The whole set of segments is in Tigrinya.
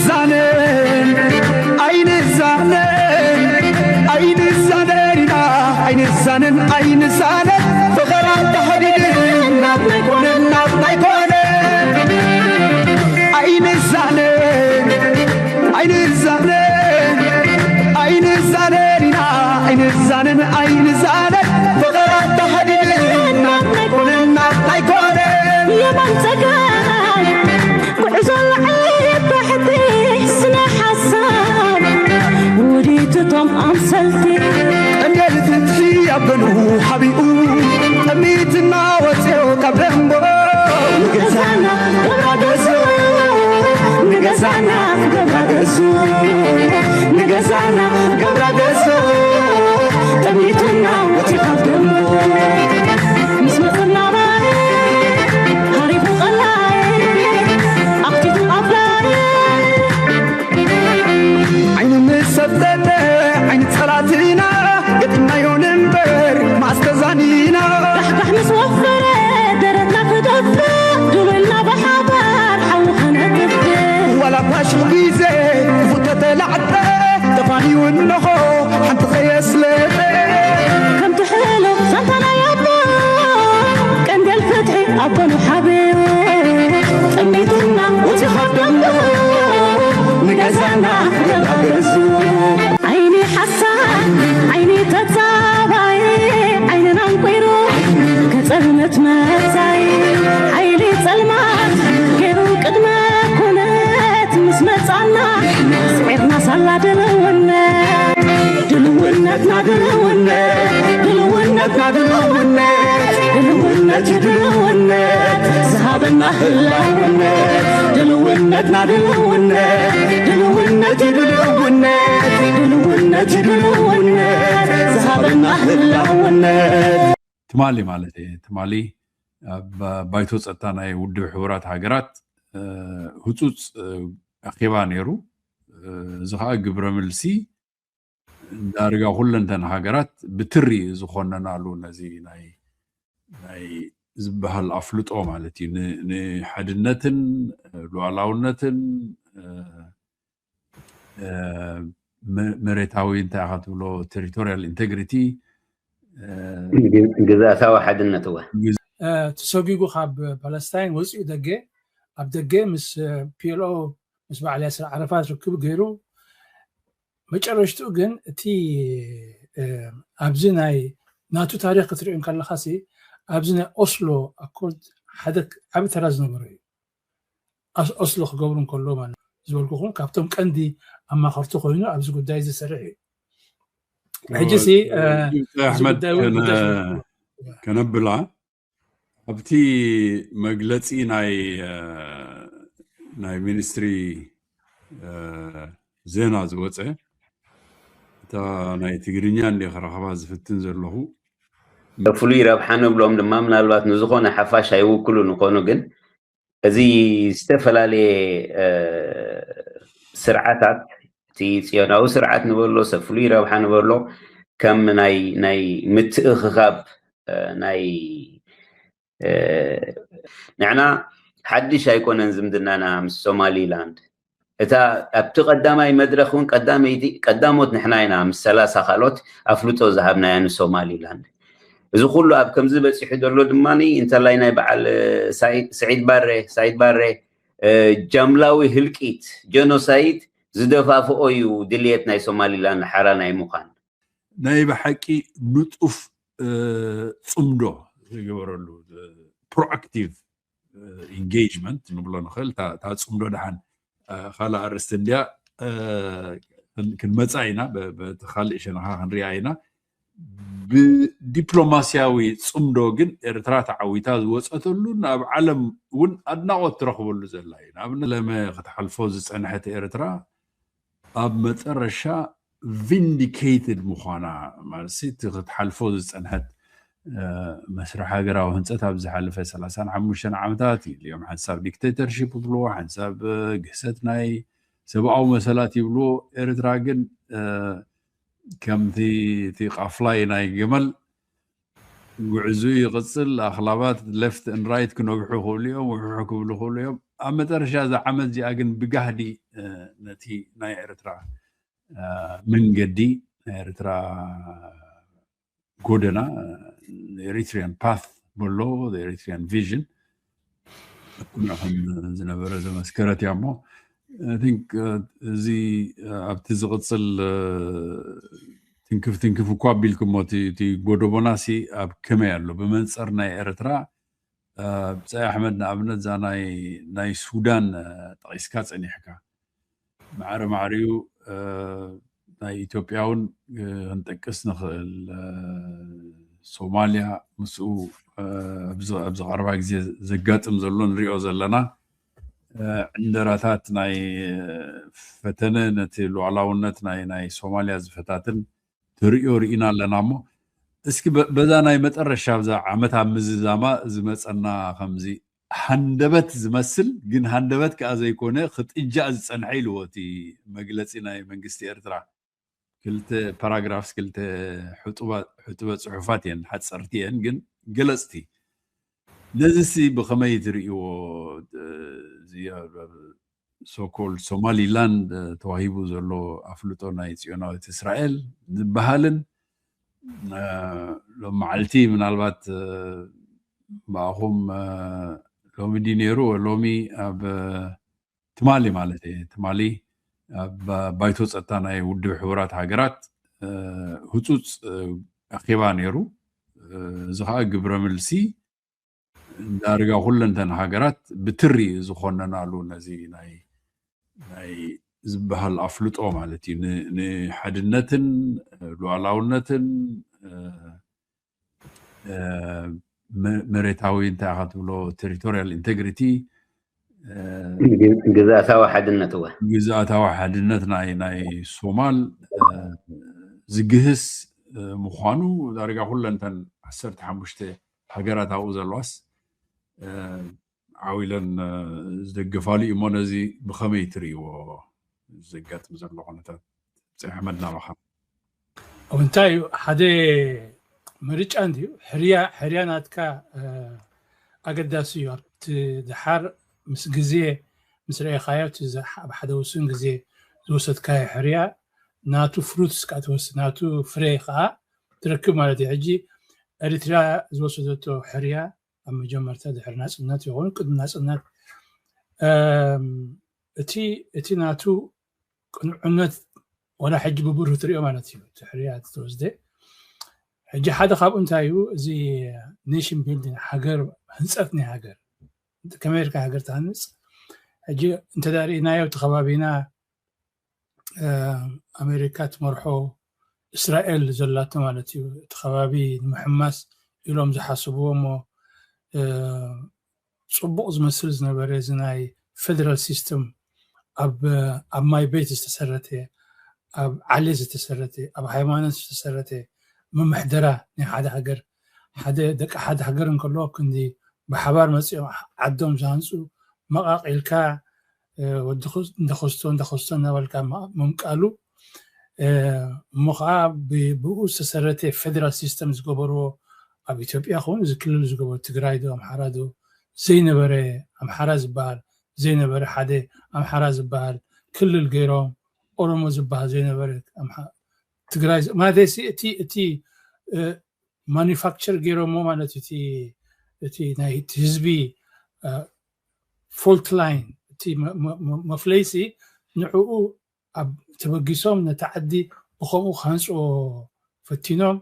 ዛነን ኣይንዛነን ኣይንዛነን ኢና ኣይንዛነን ኣይንዛነን ፍቕራ ተሓዲድና ናብናይ ኮነን ናብናይ ኮነን ኣይንዛነን ኣይንዛነን ኣይንዛነን ኢና ኣይንዛነን ኣይንዛነን ፍቕራ ተሓዲድና ናብናይ ኮነን ናብናይ ኮነን የማን ጸጋም ጉዕዞ ላዕሊ ታሕቲ ስነ ሓሳብ ውዲትቶም ኣምሰልቲ ቀንዴል ፍትሒ ኣብ ገኑ ሓቢኡ ጠሚትና ወፅዮ ካብ ደንቦ ንገዛና ገብራ ገዙ ንገዛና ገብራ ገዙ ንገዛና ገብራ ገዙ ጠሚትና ወፅዮ ካብ ደንቦ ምስ መፅና ሃሪፉ ቀላይ ኣኽቲቱ ኣፍላይ ዓይኑ ምስ ሰብተተ ዓይኒ ጸላትና ገጢምናዮ ንንበር ማስተዛኒና ራሕጋሕ ምስ ወፈረ ደረትና ክደፍእ ድውልና ብሓባር ሓዊ ከነጥፍእ ዋላ ፋሽል ግዜ ክፉተተ ላዕጠ ተፋንዩ እንሆ ሓንቲ ከየስለጠ ከምቲ ሕሉፍ ዛንታ ናይ ኣቦ ቀንዴል ፍትሒ ኣቦ ንሓብዮ ጠሚትና እቲ ካብ ደንቡ ንገዛና ገዛ ገዙ ዓይኒ ሓሳድ ዓይኒ ተጻባይ ዓይንና እንቁይሩ ከጸልመት መጻይ ሓይሊ ጸልማት ገይሩ ቅድመ ኩነት ምስ መጻና ስዒርና ሳላ ድልውነት ድልውነትና ድልውነት ድልውነትና ድልውነት ድልውነት እዩ ድልውነት ዝሃበና ህላውነት ድልውነትና ድልውነት ድልውነት እዩ ድልውነት ድልውነት እዩ ድልውነት ዝሃበና ህላውነት ትማሊ ማለት እየ ትማሊ ኣብ ባይቶ ጸጥታ ናይ ውድብ ሕቡራት ሃገራት ህፁፅ ኣኼባ ነይሩ። እዚ ከዓ ግብረ ምልሲ ዳርጋ ኩለንተን ሃገራት ብትሪ ዝኾነናሉ ነዚ ናይ ናይ ዝበሃል ኣፍልጦ ማለት እዩ ንሓድነትን ሉዓላውነትን መሬታዊ እንታይ ኢኻ ትብሎ ቴሪቶሪያል ኢንቴግሪቲ ግዝኣታዊ ሓድነት እወ ተሰጒጉ ካብ ፓለስታይን ወፂኡ ደገ ኣብ ደገ ምስ ፒኤልኦ ምስ በዓል ያስር ዓረፋት ርክብ ገይሩ መጨረሽትኡ ግን እቲ ኣብዚ ናይ ናቱ ታሪክ ክትሪኦ ከለካ ሲ ኣብዚ ናይ ኦስሎ ኣኮርድ ሓደ ዓብ ተራ ዝነበሮ እዩ ኦስሎ ክገብሩ እንከሎ ማለት ዝበልኩኹም ካብቶም ቀንዲ ኣማኸርቲ ኮይኑ ኣብዚ ጉዳይ ዝሰርሕ እዩ ሕጂ ሲ ኣሕመድ ከነብላ ኣብቲ መግለፂ ናይ ናይ ሚኒስትሪ ዜና ዝወፀ እታ ናይ ትግርኛ እንደ ክረኽባ ዝፍትን ዘለኹ ፍሉይ ረብሓ ንብሎም ድማ ምናልባት ንዝኾነ ሓፋሽ ኣይውክሉ ንኾኑ ግን እዚ ዝተፈላለየ ስርዓታት እቲ ፅዮናዊ ስርዓት ንበሎ ሰብ ፍሉይ ረብሓ ንበሎ ከም ናይ ናይ ምትእኽኻብ ናይ ንዕና ሓድሽ ኣይኮነን ዝምድናና ምስ ሶማሊላንድ እታ ኣብቲ ቀዳማይ መድረክ እውን ቀዳመይቲ ቀዳሞት ንሕና ኢና ምስ ሰላሳ ካልኦት ኣፍልጦ ዝሃብናያ ንሶማሊላንድ እዚ ኩሉ ኣብ ከምዚ በፂሑ ዘሎ ድማ እንተላይ ናይ በዓል ስዒድ ባሬ ሳይድ ባሬ ጃምላዊ ህልቂት ጀኖሳይድ ዝደፋፍኦ እዩ ድልየት ናይ ሶማሊላንድ ሓራ ናይ ምዃን ናይ ብሓቂ ንጡፍ ፅምዶ ዝገበረሉ ፕሮኣክቲቭ ኢንጌጅመንት ንብሎ ንኽእል እታ ፅምዶ ደሓን ካልእ ኣርእስቲ እንድያ ክንመፃ ኢና በቲ ካልእ ሸነኻ ክንሪኣ ኢና ብዲፕሎማስያዊ ፅምዶ ግን ኤርትራ ተዓዊታ ዝወፀተሉ ናብ ዓለም እውን ኣድናቆት ትረኽበሉ ዘላ እዩ ንኣብነት ለመ ክትሓልፎ ዝፀንሐት ኤርትራ ኣብ መጨረሻ ቪንዲኬትድ ምዃና ማለት እቲ ክትሓልፎ ዝፀንሐት መስርሕ ሃገራዊ ህንፀት ኣብ ዝሓለፈ ሰላሳን ሓሙሽተን ዓመታት ኢልዮም ሓንሳብ ዲክቴተርሺፕ ይብልዎ ሓንሳብ ግህሰት ናይ ሰብኣዊ መሰላት ይብልዎ ኤርትራ ግን ከምቲ እቲ ቃፍላይ ናይ ገመል ጉዕዙ ይቕፅል ኣኽላባት ሌፍት ን ራይት ክነግሑ ይኽእሉ እዮም ውሕሑ ክብሉ ይኽእሉ እዮም ኣብ መጨረሻ እዛ ዓመት እዚኣ ግን ብጋህዲ ነቲ ናይ ኤርትራ መንገዲ፣ ናይ ኤርትራ ጎደና፣ Eritrean path በሎ፣ Eritrean vision ኩና ከም ዝነበረ ዘመስከረት እያ። እሞ I think እዚ ኣብቲ ዝቕፅል ትንክፍ ትንክፍ እኳ ኣቢልኩሞ፣ እቲ ጎደቦናሲ ኣብ ከመይ ኣሎ? ብመንፅር ናይ ኤርትራ ብጻይ ኣሕመድ፣ ንኣብነት እዛ ናይ ሱዳን ጠቒስካ ጸኒሕካ፣ ማዕረ ማዕሪኡ ናይ ኢትዮጵያ እውን ክንጠቅስ ንኽእል። ሶማልያ ምስኡ ኣብዚ ቀረባ ግዜ ዘጋጥም ዘሎ ንሪኦ ዘለና ዕንደራታት ናይ ፈተነ፣ ነቲ ሉዓላውነት ናይ ሶማልያ ዝፈታትን ተርእዮ ርኢና ኣለና። እሞ እስኪ በዛ ናይ መጠረሻ፣ ብዛ ዓመት ኣብ ምዝዛማ ዝመፀና ከምዚ ሃንደበት ዝመስል ግን ሃንደበት ከኣ ዘይኮነ ክጥጃእ ዝፀንሐ ኢልዎ እቲ መግለፂ ናይ መንግስቲ ኤርትራ። ክልተ ፓራግራፍስ፣ ክልተ ሕጡበ ፅሑፋት እየን፣ ሓፀርቲ እየን ግን ገለፅቲ። ነዚሲ ብኸመይ ትርእይዎ? So called ሶማሊላንድ ተዋሂቡ ዘሎ ኣፍልጦ ናይ ጽዮናዊት እስራኤል ዝበሃልን ሎም መዓልቲ ምናልባት ብኣኹም ሎሚ ድዩ ነይሩ? ሎሚ ኣብ ትማሊ ማለት እየ፣ ትማሊ ኣብ ባይቶ ጸጥታ ናይ ውድብ ሕቡራት ሃገራት ህጹጽ ኣኼባ ነይሩ። እዚ ከዓ ግብረ ምልሲ ዳርጋ ኩለንተን ሃገራት ብትሪ ዝኾነናሉ ነዚ ናይ ዝበሃል ኣፍልጦ ማለት እዩ። ንሓድነትን ሉዓላውነትን መሬታዊ፣ እንታይ ኢኻ ትብሎ፣ ቴሪቶሪያል ኢንቴግሪቲ፣ ግዝኣታዊ ሓድነት፣ እወ፣ ግዝኣታዊ ሓድነት ናይ ሶማል ዝግህስ ምዃኑ ዳርጋ ኩለንተን ዓሰርተ ሓሙሽተ ሃገራት ኣብኡ ዘለዋስ ዓው ኢለን ዝደግፋሉ እዩ። እሞ ነዚ ብኸመይ ትርእይዎ? ዘጋጥም ዘሎ ኩነታት ብጻይ ኣሕመድ ናባኻ። ኣብ እንታይ እዩ ሓደ ምርጫ እንድዩ፣ ሕርያ፣ ሕርያ ናትካ ኣገዳሲ እዩ። ኣብቲ ድሓር ምስ ግዜ ምስ ረኣኻዮ፣ እቲ ኣብ ሓደ ውሱን ግዜ ዝወሰድካዮ ሕርያ ናቱ ፍሩትስ ከዓ ትወስድ፣ ናቱ ፍሬ ከዓ ትረክብ ማለት እዩ። ሕጂ ኤሪትርያ ዝወሰደቶ ሕርያ ኣብ መጀመርታ ድሕሪ ናጽነት ይኹን ቅድሚ ናጽነት እቲ እቲ ናቱ ቅኑዕነት ዋላ ሕጂ ብብሩህ ትሪኦ ማለት እዩ። እቲ ሕርያ ተወስደ ሕጂ ሓደ ካብኡ እንታይ እዩ፣ እዚ ኔሽን ቢልዲንግ፣ ሃገር፣ ህንፀት ናይ ሃገር፣ ከመይ ኢልካ ሃገር ትሃንፅ? ሕጂ እንተ ርኢናዮ እቲ ከባቢና ኣሜሪካ ትመርሖ እስራኤል ዘላቶ ማለት እዩ። እቲ ከባቢ ንምሕማስ ኢሎም ዝሓስብዎ እሞ ፅቡቕ ዝመስል ዝነበረ እዚ ናይ ፌደራል ሲስተም ኣብ ኣብ ማይ ቤት ዝተሰረተ፣ ኣብ ዓሌት ዝተሰረተ፣ ኣብ ሃይማኖት ዝተሰረተ ምምሕደራ ናይ ሓደ ሃገር፣ ሓደ ደቂ ሓደ ሃገር እንከሎ ክንዲ ብሓባር መፂኦም ዓዶም ዝሃንፁ መቓቒልካ ወዲ እንዳ ኮስቶ እንዳ ኮስቶ እናበልካ ምምቃሉ እሞ ከዓ ብኡ ዝተሰረተ ፌደራል ሲስተም ዝገበርዎ ኣብ ኢትዮጵያ ከውን እዚ ክልል ዝገበሩ ትግራይ ዶ ኣምሓራ ዶ ዘይነበረ ኣምሓራ ዝበሃል ዘይነበረ ሓደ ኣምሓራ ዝበሃል ክልል ገይሮም ኦሮሞ ዝበሃል ዘይነበረ ትግራይ ማለት እቲ እቲ ማኒፋክቸር ገይሮሞ ማለት እቲ እቲ ናይ ህዝቢ ፎልት ላይን እቲ መፍለይሲ ንዕኡ ኣብ ተበጊሶም ነቲ ዓዲ ብከምኡ ክሃንፅዎ ፈቲኖም።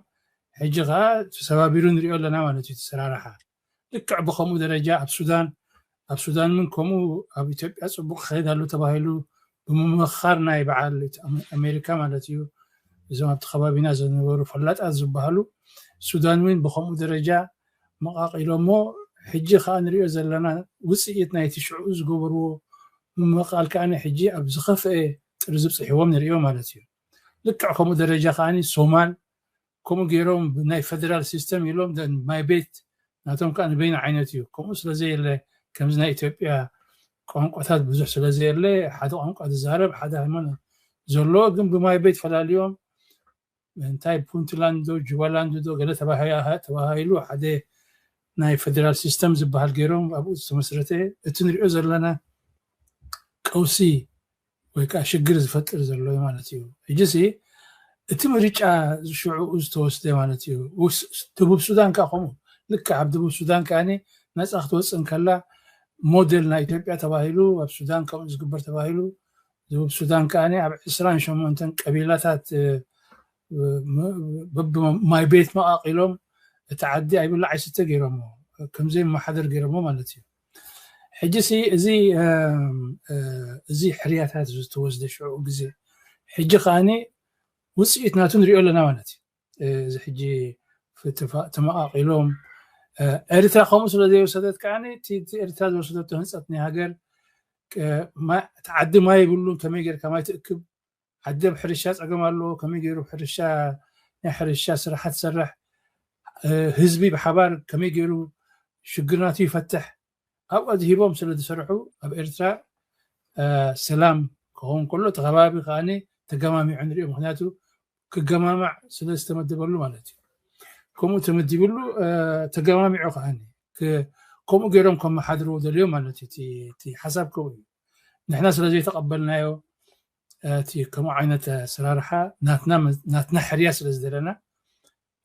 ሕጂ ከዓ ተሰባቢሩ ንሪኦ ኣለና ማለት እዩ። ተሰራርሓ ልክዕ ብከምኡ ደረጃ ኣብ ሱዳን ኣብ ሱዳን እውን ከምኡ ኣብ ኢትዮጵያ ፅቡቅ ክኸይድ ኣሎ ተባሂሉ ብምምኻር ናይ በዓል ኣሜሪካ ማለት እዩ። እዞም ኣብቲ ከባቢና ዝነበሩ ፈላጣት ዝበሃሉ ሱዳን እውን ብከምኡ ደረጃ መቃቂሎሞ ሕጂ ከዓ ንሪኦ ዘለና ውፅኢት ናይቲ ሽዑ ዝገበርዎ ምምቃል ከዓ ሕጂ ኣብ ዝኸፍአ ጥሪ ዝብፅሕዎም ንሪኦ ማለት እዩ። ልክዕ ከምኡ ደረጃ ከዓ ሶማል ከምኡ ገይሮም ናይ ፌደራል ሲስተም ኢሎም ማይ ቤት ናቶም ከዓ ንበይኑ ዓይነት እዩ። ከምኡ ስለዘየለ ከምዚ ናይ ኢትዮጵያ ቋንቋታት ብዙሕ ስለዘየለ ሓደ ቋንቋ ዝዛረብ ሓደ ሃይማኖት ዘለዎ ግን ብማይ ቤት ፈላልዮም እንታይ ፑንትላንድ ዶ ጁባላንድ ዶ ገለ ተባሂሉ ሓደ ናይ ፌደራል ሲስተም ዝበሃል ገይሮም ኣብኡ ዝተመስረተ እቲ ንሪኦ ዘለና ቀውሲ ወይ ከዓ ሽግር ዝፈጥር ዘሎ ማለት እዩ። ሕጂ ሲ እቲ ምርጫ ሽዑ ዝተወስደ ማለት እዩ። ደቡብ ሱዳን ከዓ ከምኡ ልክዕ ኣብ ደቡብ ሱዳን ከዓ ነፃ ክትወፅእ እንከላ ሞዴል ናይ ኢትዮጵያ ተባሂሉ ኣብ ሱዳን ከምኡ ዝግበር ተባሂሉ ደቡብ ሱዳን ከዓ ኣብ ዕስራን ሸሞንተን ቀቢላታት ማይ ቤት መቃቂሎም እቲ ዓዲ ኣይብላዕ ኣይስተ ገይሮሞ ከምዘይ መሓደር ገይሮሞ ማለት እዩ። ሕጂ ሲ እዚ እዚ ሕርያታት ዝተወስደ ሽዑ ግዜ ሕጂ ከዓኒ ውፅኢት ናቱ ንሪኦ ኣለና ማለት እዩ። እዚ ሕጂ ተመቃቂሎም ኤርትራ ከምኡ ስለ ዘይወሰደት ከዓኒ ኤርትራ ዝወሰደቶ ህንፀት ናይ ሃገር ዓዲ ማይ የብሉን፣ ከመይ ጌርካ ማይ ትእክብ፣ ዓዲ ኣብ ሕርሻ ፀገም ኣለዎ፣ ከመይ ገይሩ ሕርሻ ናይ ሕርሻ ስራሓት ትሰርሕ፣ ህዝቢ ብሓባር ከመይ ገይሩ ሽግር ናቱ ይፈትሕ ኣብኡ ኣድሂቦም ስለ ዝሰርሑ ኣብ ኤርትራ ሰላም ክኸውን ከሎ እቲ ከባቢ ከዓኒ ተገማሚዑ ንሪኦ። ምክንያቱ ክገማማዕ ስለ ዝተመደበሉ ማለት እዩ። ከምኡ ተመዲብሉ ተገማሚዑ ከዓኒ ከምኡ ገይሮም ከመሓድርዎ ደልዮም ማለት እዩ። እቲ ሓሳብ ከምኡ እዩ። ንሕና ስለ ዘይተቐበልናዮ እቲ ከምኡ ዓይነት ኣሰራርሓ ናትና ሕርያ ስለ ዝደለና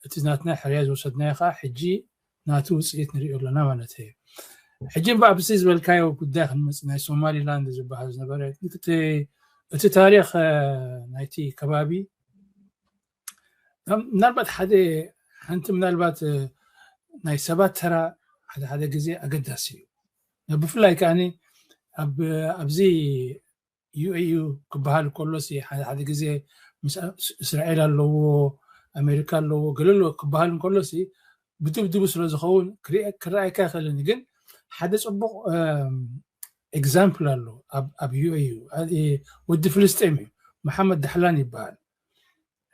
እቲ ናትና ሕርያ ዝወሰድናዮ ከዓ ሕጂ ናቱ ውፅኢት ንሪኦ ኣለና ማለት እዩ። ሕጂ እምበኣር ኣብዚ ዝበልካዮ ጉዳይ ክንመፅእ ናይ ሶማሊላንድ ዝበሃል ዝነበረ እቲ ታሪክ ናይቲ ከባቢ ምናልባት ሓደ ሓንቲ ምናልባት ናይ ሰባት ተራ ሓደ ሓደ ግዜ ኣገዳሲ እዩ። ብፍላይ ከዓኒ ኣብዚ ዩ ኤ ዩ ክበሃል ከሎሲ ሓደ ሓደ ግዜ ምስ እስራኤል ኣለዎ፣ ኣሜሪካ ኣለዎ፣ ገለ ኣለዎ ክበሃል እንከሎሲ ብድብድቡ ስለ ዝኸውን ክረኣየካ ይኽእልን። ግን ሓደ ፅቡቕ ኤግዛምፕል ኣሎ ኣብ ዩ ኤ ዩ ወዲ ፍልስጤም እዩ፣ መሓመድ ዳሕላን ይበሃል።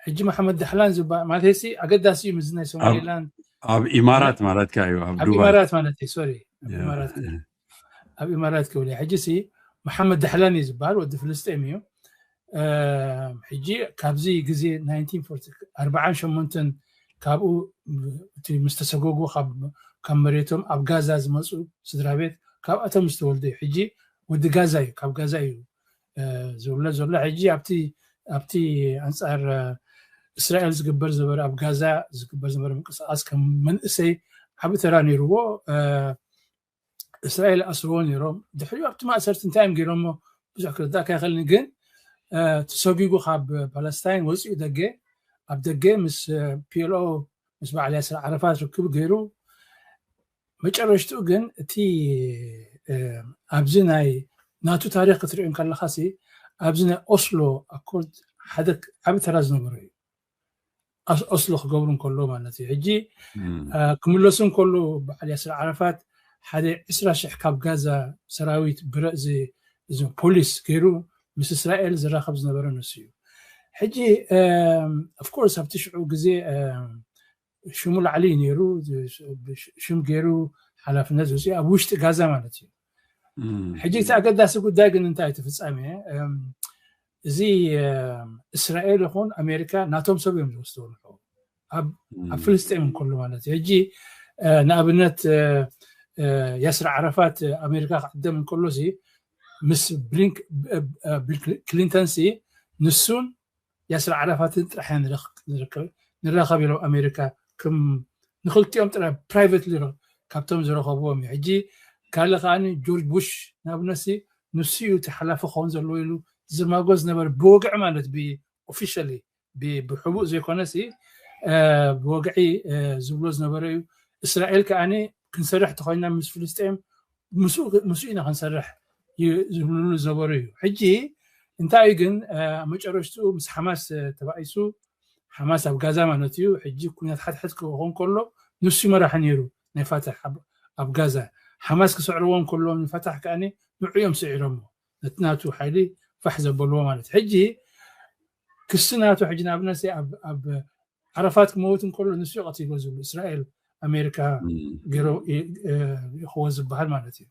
ሕጂ መሓመድ ዳሕላን ዝበሃል ማለት ሲ ኣገዳሲ እዩ። ምዚ ናይ ሶማሊላንድ ኣብ ኢማራት ማለትካ እዩ፣ ኣብ ኢማራት ማለት እዩ። ሶሪ፣ ኣብ ኢማራት ክብል ሕጂ ሲ መሓመድ ዳሕላን እዩ ዝበሃል፣ ወዲ ፍልስጤም እዩ። ሕጂ ካብዚ ግዜ ኣርባዓን ሸሞንተን ካብኡ ምስ ተሰጎጉ ካብ መሬቶም ኣብ ጋዛ ዝመፁ ስድራ ቤት ካብኣቶም ዝተወልደ እዩ። ሕጂ ወዲ ጋዛ እዩ፣ ካብ ጋዛ እዩ ዝውለድ ዘሎ። ሕጂ ኣብቲ ኣብቲ ኣንፃር እስራኤል ዝግበር ዝበረ ኣብ ጋዛ ዝግበር ዝበረ ምንቅስቃስ ከም መንእሰይ ዓቢ ተራ ነይርዎ። እስራኤል ኣስርዎ ነይሮም። ድሕሪኡ ኣብቲ ማእሰርቲ እንታይ እዮም ገይሮሞ ብዙሕ ክርዳእካ ይኽእልኒ። ግን ተሰጊጉ ካብ ፓለስታይን ወፂኡ ደገ ኣብ ደገ ምስ ፒ ኤል ኦ ምስ በዓል ያስር ዓረፋት ርክብ ገይሩ መጨረሽትኡ ግን እቲ ኣብዚ ናይ ናቱ ታሪክ ክትሪኦ ከለካ ሲ ኣብዚ ናይ ኦስሎ ኣኮርድ ሓደ ዓቢ ተራ ዝነበሮ እዩ። ኦስሎ ክገብሩ እንከሎ ማለት እዩ። ሕጂ ክምለሱ እንከሎ በዓል ያስር ዓረፋት ሓደ ዕስራ ሽሕ ካብ ጋዛ ሰራዊት ብረእ ፖሊስ ገይሩ ምስ እስራኤል ዝራኸብ ዝነበረ ንሱ እዩ። ሕጂ ኦፍኮርስ ኣብቲ ሽዑ ግዜ ሽሙ ላዕሊ እዩ ነይሩ፣ ሽም ገይሩ ሓላፍነት ዝውፅእ ኣብ ውሽጢ ጋዛ ማለት እዩ። ሕጂ እቲ ኣገዳሲ ጉዳይ ግን እንታይ እቲ ፍፃሜ እዚ እስራኤል ይኹን ኣሜሪካ ናቶም ሰብ እዮም ዝወስድዎ ንሑ ኣብ ፍልስጤም እንከሉ ማለት እዩ። ሕጂ ንኣብነት ያስር ዓረፋት ኣሜሪካ ክዕደም እንከሎ ሲ ምስ ክሊንተን ሲ ንሱን ያስር ዓረፋትን ጥራሕ ንራኸብ ኢሎም ኣሜሪካ ከም ንክልቲኦም ጥራሕ ፕራይቨትሊ ካብቶም ዝረኸብዎም እዩ። ሕጂ ካልእ ከዓኒ ጆርጅ ቡሽ ንኣብነት ሲ ንሱ እዩ እቲ ሓላፊ ክኸውን ዘለዎ ኢሉ ዝማጎ ዝነበረ ብወግዒ ማለት ብኦፊሻሊ ብሕቡእ ዘይኮነሲ ብወግዒ ዝብሎ ዝነበረ እዩ። እስራኤል ከዓኒ ክንሰርሕ ተኮይና ምስ ፍልስጤም ምስኡ ኢና ክንሰርሕ ዝብልሉ ዝነበሩ እዩ። ሕጂ እንታይ እዩ ግን ኣብ መጨረሽትኡ ምስ ሓማስ ተባኢሱ ሓማስ ኣብ ጋዛ ማለት እዩ። ሕጂ ኩናት ሓድሕድ ክኾን ከሎ ንሱ መራሒ ነይሩ ናይ ፋታሕ ኣብ ጋዛ። ሓማስ ክስዕርዎም ከሎ ንፋታሕ ከዓኒ ንዑ እዮም ስዒሮሞ ነቲ ናቱ ሓይሊ ፋሕ ዘበልዎ ማለት እዩ። ሕጂ ክሲ ናቱ ሕጂ ንኣብነት ኣብ ዓረፋት ክመውት እንከሎ ንሱ ቀቲልዎ ዝብሉ እስራኤል ኣሜሪካ ይኸዎ ዝበሃል ማለት እዩ።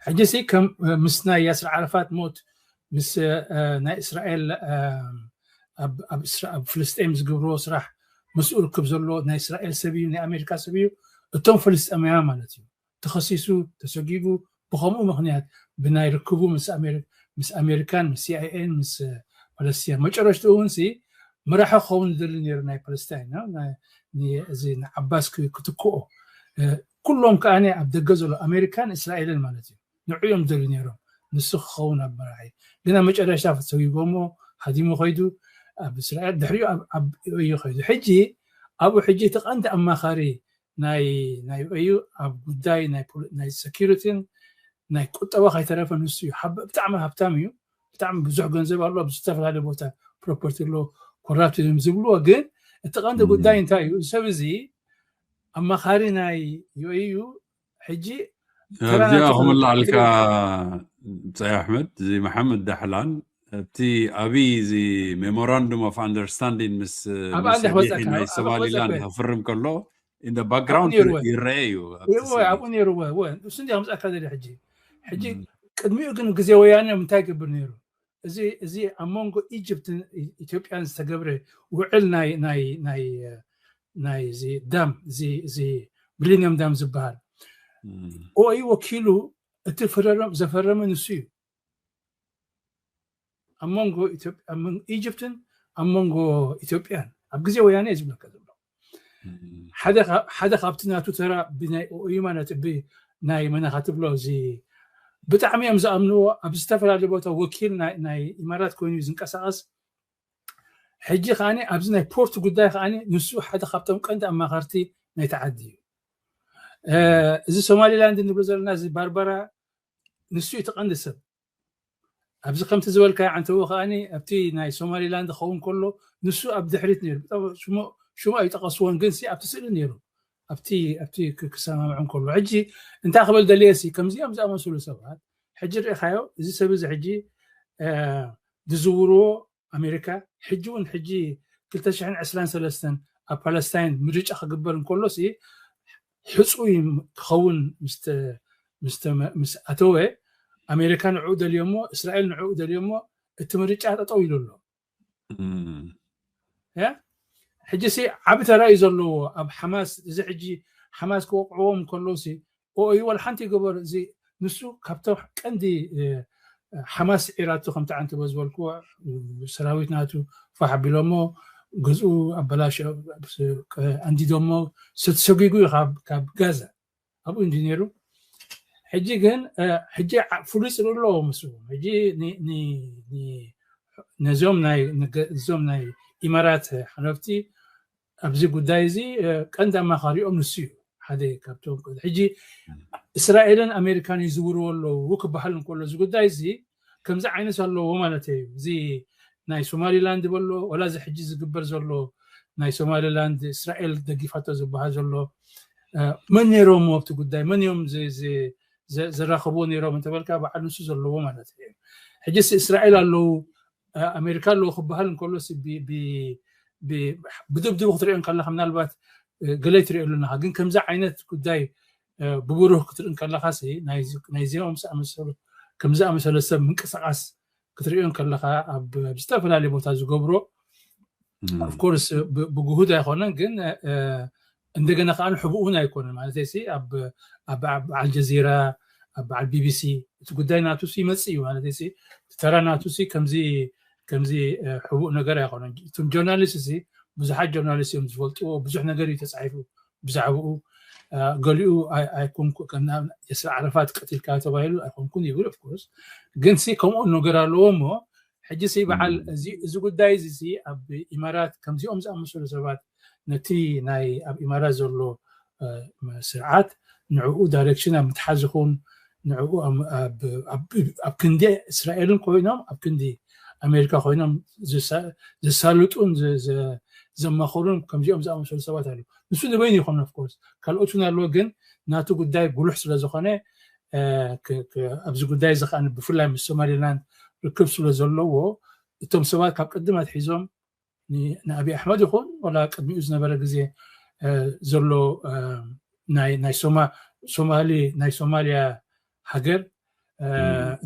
ሕጂ ሲ ከም ምስ ናይ ያስር ዓረፋት ሞት ምስ ናይ እስራኤል ኣብ ፍልስጤም ዝገብርዎ ስራሕ ምስኡ ርክብ ዘለዎ ናይ እስራኤል ሰብ እዩ ናይ ኣሜሪካ ሰብ እዩ እቶም ፍልስጤማውያን ማለት እዩ ተኸሲሱ ተሰጊጉ ብኸምኡ ምክንያት ብናይ ርክቡ ምስ ኣሜሪካ ምስ ኣሜሪካን ምስ ሲኣይኤን ምስ ፓለስቲን። መጨረሽትኡ እውን ሲ መራሒ ክኸውን ዝደሊ ነይሩ ናይ ፓለስታይን እዚ ንዓባስ ክትክኦ። ኩሎም ከዓ ኣብ ደገ ዘሎ ኣሜሪካን እስራኤልን ማለት እዩ፣ ንዕኡ እዮም ዝደልዩ ነይሮም። ንሱ ክኸውን ኣብ መራሒ ግን ኣብ መጨረሽታ ሰጉጎሞ ሃዲሙ ከይዱ ኣብ እስራኤል ድሕሪኡ ኣብ ዩ ከይዱ። ሕጂ ኣብኡ ሕጂ እቲ ቀንዲ ኣማኻሪ ናይ ናይ ዩ ኣብ ጉዳይ ናይ ሴኪሪቲን ናይ ቁጠባ ከይተረፈ ንሱ እዩ። ብጣዕሚ ሃብታም እዩ። ብጣዕሚ ብዙሕ ገንዘብ ኣሎ ኣብ ዝተፈላለዩ ቦታ ፕሮፐርቲ ኣሎ። ኮራፕት እዮም ዝብልዎ ግን እቲ ቀንዲ ጉዳይ እንታይ እዩ? ሰብ እዚ ኣማኻሪ ናይ ዩ እዩ። ሕጂ ኣብዚኣ ክምልኣልካ ፀይ ኣሕመድ እዚ መሓመድ ዳሕላን ኣብቲ ኣብይ እዚ memorandum of understanding ምስ ናይ ሶማሊላንድ ክፍርም ከሎ in the background ይረአ እዩ። ኣብኡ ነይሩ እሱ እንዲ ከምፅኣካ ዘለ ሕጂ ሕጂ ቅድሚኡ ግን ግዜ ወያነ እንታይ ይገብር ነይሩ? እዚ እዚ ኣብ መንጎ ኢጅፕትን ኢትዮጵያን ዝተገብረ ውዕል ናይ ናይ ናይ ናይ እዚ ዳም እዚ እዚ ሚሊኒየም ዳም ዝበሃል ኦዩ ወኪሉ እቲ ፍረረም ዘፈረመ ንሱ እዩ። ኣብ መንጎ ኢጅፕትን ኣብ መንጎ ኢትዮጵያን ኣብ ግዜ ወያነ እዩ ዝብለካ ዘሎ። ሓደ ካብቲ ናቱ ተራ ብናይ ኦዩ ማለት ናይ መናኻ ትብሎ እዚ ብጣዕሚ እዮም ዝኣምንዎ። ኣብ ዝተፈላለዩ ቦታ ወኪል ናይ ኢማራት ኮይኑ ዝንቀሳቀስ። ሕጂ ከዓ ኣብዚ ናይ ፖርት ጉዳይ ከዓ ንሱ ሓደ ካብቶም ቀንዲ ኣማኸርቲ ናይ ተዓዲ እዩ። እዚ ሶማሊላንድ ንብሎ ዘለና እዚ ባርባራ ንሱ እዩ ተቐንዲ ሰብ። ኣብዚ ከምቲ ዝበልካ ዓንተዎ ከዓ ኣብቲ ናይ ሶማሊላንድ ክኸውን ከሎ ንሱ ኣብ ድሕሪት ነይሩ። ሽሙ ኣይጠቀስዎን ግን ኣብቲ ስእሊ ነይሩ። ኣብቲ ኣብቲ ክሰማምዑ ከሎ ሕጂ እንታይ ክበል ደልየ ሲ ከምዚኦም ዝኣመሰሉ ሰባት ሕጂ ርኢኻዮ። እዚ ሰብ እዚ ሕጂ ዝዝውርዎ ኣሜሪካ ሕጂ እውን ሕጂ ክልተ ሽሕን ዕስራን ሰለስተን ኣብ ፓለስታይን ምርጫ ክግበር እንከሎ ሲ ሕፁይ ክኸውን ምስ ኣተወ ኣሜሪካ ንዕኡ ደልዮሞ እስራኤል ንዕኡ ደልዮሞ እቲ ምርጫ ጠጠው ኢሉ ኣሎ። ሕጂ ሲ ዓብ ተራ እዩ ዘለዎ ኣብ ሓማስ። እዚ ሕጂ ሓማስ ክወቅዕዎም ከለዉ ሲ ኦዩ ወላ ሓንቲ ይገበር እዚ ንሱ ካብቶም ቀንዲ ሓማስ ስዒራቱ ከምቲ ዓንተቦ ዝበልክዎ ሰራዊት ናቱ ፋሕ ኣቢሎሞ ገዝኡ ኣበላሽ ኣንዲዶሞ ሰሰጒጉ እዩ ካብ ጋዛ ኣብኡ እንዲ ነይሩ። ሕጂ ግን ሕጂ ፍሉይ ፅልኢ ኣለዎ ምስ ሕጂ ነዞም ናይ ኢማራት ሓለፍቲ ኣብዚ ጉዳይ እዚ ቀንዲ ኣማኻሪኦም ንሱ እዩ። ሓደ ካብቶም ሕጂ እስራኤልን ኣሜሪካን ይዝውርዎ ኣለዉ ክበሃል እንከሎ እዚ ጉዳይ እዚ ከምዚ ዓይነት ኣለዎ ማለት እዩ። እዚ ናይ ሶማሊላንድ በሎ ወላ እዚ ሕጂ ዝግበር ዘሎ ናይ ሶማሊላንድ እስራኤል ደጊፋቶ ዝበሃል ዘሎ መን ነይሮም ኣብቲ ጉዳይ መን እዮም ዘራኽብዎ ነይሮም እንተበልካ በዓል ንሱ ዘለዎ ማለት እዩ። ሕጂ እስራኤል ኣለዉ ኣሜሪካ ኣለዉ ክበሃል እንከሎ ብድብድቡ ክትሪኦ ከለካ ምናልባት ገለ ትሪኦ ኣለካ ግን ከምዚ ዓይነት ጉዳይ ብብሩህ ክትርኢ ከለካ ናይዚኦም ዝኣመሰሉ ከምዚ ኣመሰለ ሰብ ምንቅስቃስ ክትሪኦ ከለካ ኣብ ዝተፈላለዩ ቦታ ዝገብሮ ኦፍኮርስ ብጉሁድ ኣይኮነን ግን እንደገና ከዓ ሕቡእ እውን ኣይኮነን ማለት ሲ ኣብ በዓል ጀዚራ ኣብ በዓል ቢቢሲ እቲ ጉዳይ ናቱ ይመፅእ እዩ ማለት ሲ ተራ ናቱ ከምዚ ከምዚ ሕቡእ ነገር ኣይኮነን። እቶም ጆርናሊስት ሲ ብዙሓት ጆርናሊስት እዮም ዝፈልጥዎ ብዙሕ ነገር እዩ ተፃሒፉ ብዛዕባኡ ገሊኡ ኣይኮንኩ የስር ዓረፋት ቀቲልካ ተባሂሉ ኣይኮንኩን ይብል ኦፍኮርስ ግን ሲ ከምኡ ነገር ኣለዎ እሞ ሕጂ ሲ በዓል እዚ ጉዳይ እዚ ኣብ ኢማራት ከምዚኦም ዝኣመሰሉ ሰባት ነቲ ናይ ኣብ ኢማራት ዘሎ ስርዓት ንዕኡ ዳይሬክሽን ኣብ ምትሓዝ ይኹን ንዕኡ ኣብ ክንዲ እስራኤልን ኮይኖም ኣብ ክንዲ ኣሜሪካ ኮይኖም ዘሳልጡን ዘማኸሩን ከምዚኦም ዝኣመሰሉ ሰባት ኣለዉ። ንሱ ንበይኑ ይኮነ ኦፍኮርስ ካልኦት እውን ኣለዎ ግን ናቱ ጉዳይ ጉሉሕ ስለዝኮነ ኣብዚ ጉዳይ እዚ ከዓ ብፍላይ ምስ ሶማሊላንድ ርክብ ስለ ዘለዎ እቶም ሰባት ካብ ቅድም ኣትሒዞም ንኣብይ ኣሕመድ ይኹን ወላ ቅድሚኡ ዝነበረ ግዜ ዘሎ ናይ ሶማሊ ናይ ሶማሊያ ሃገር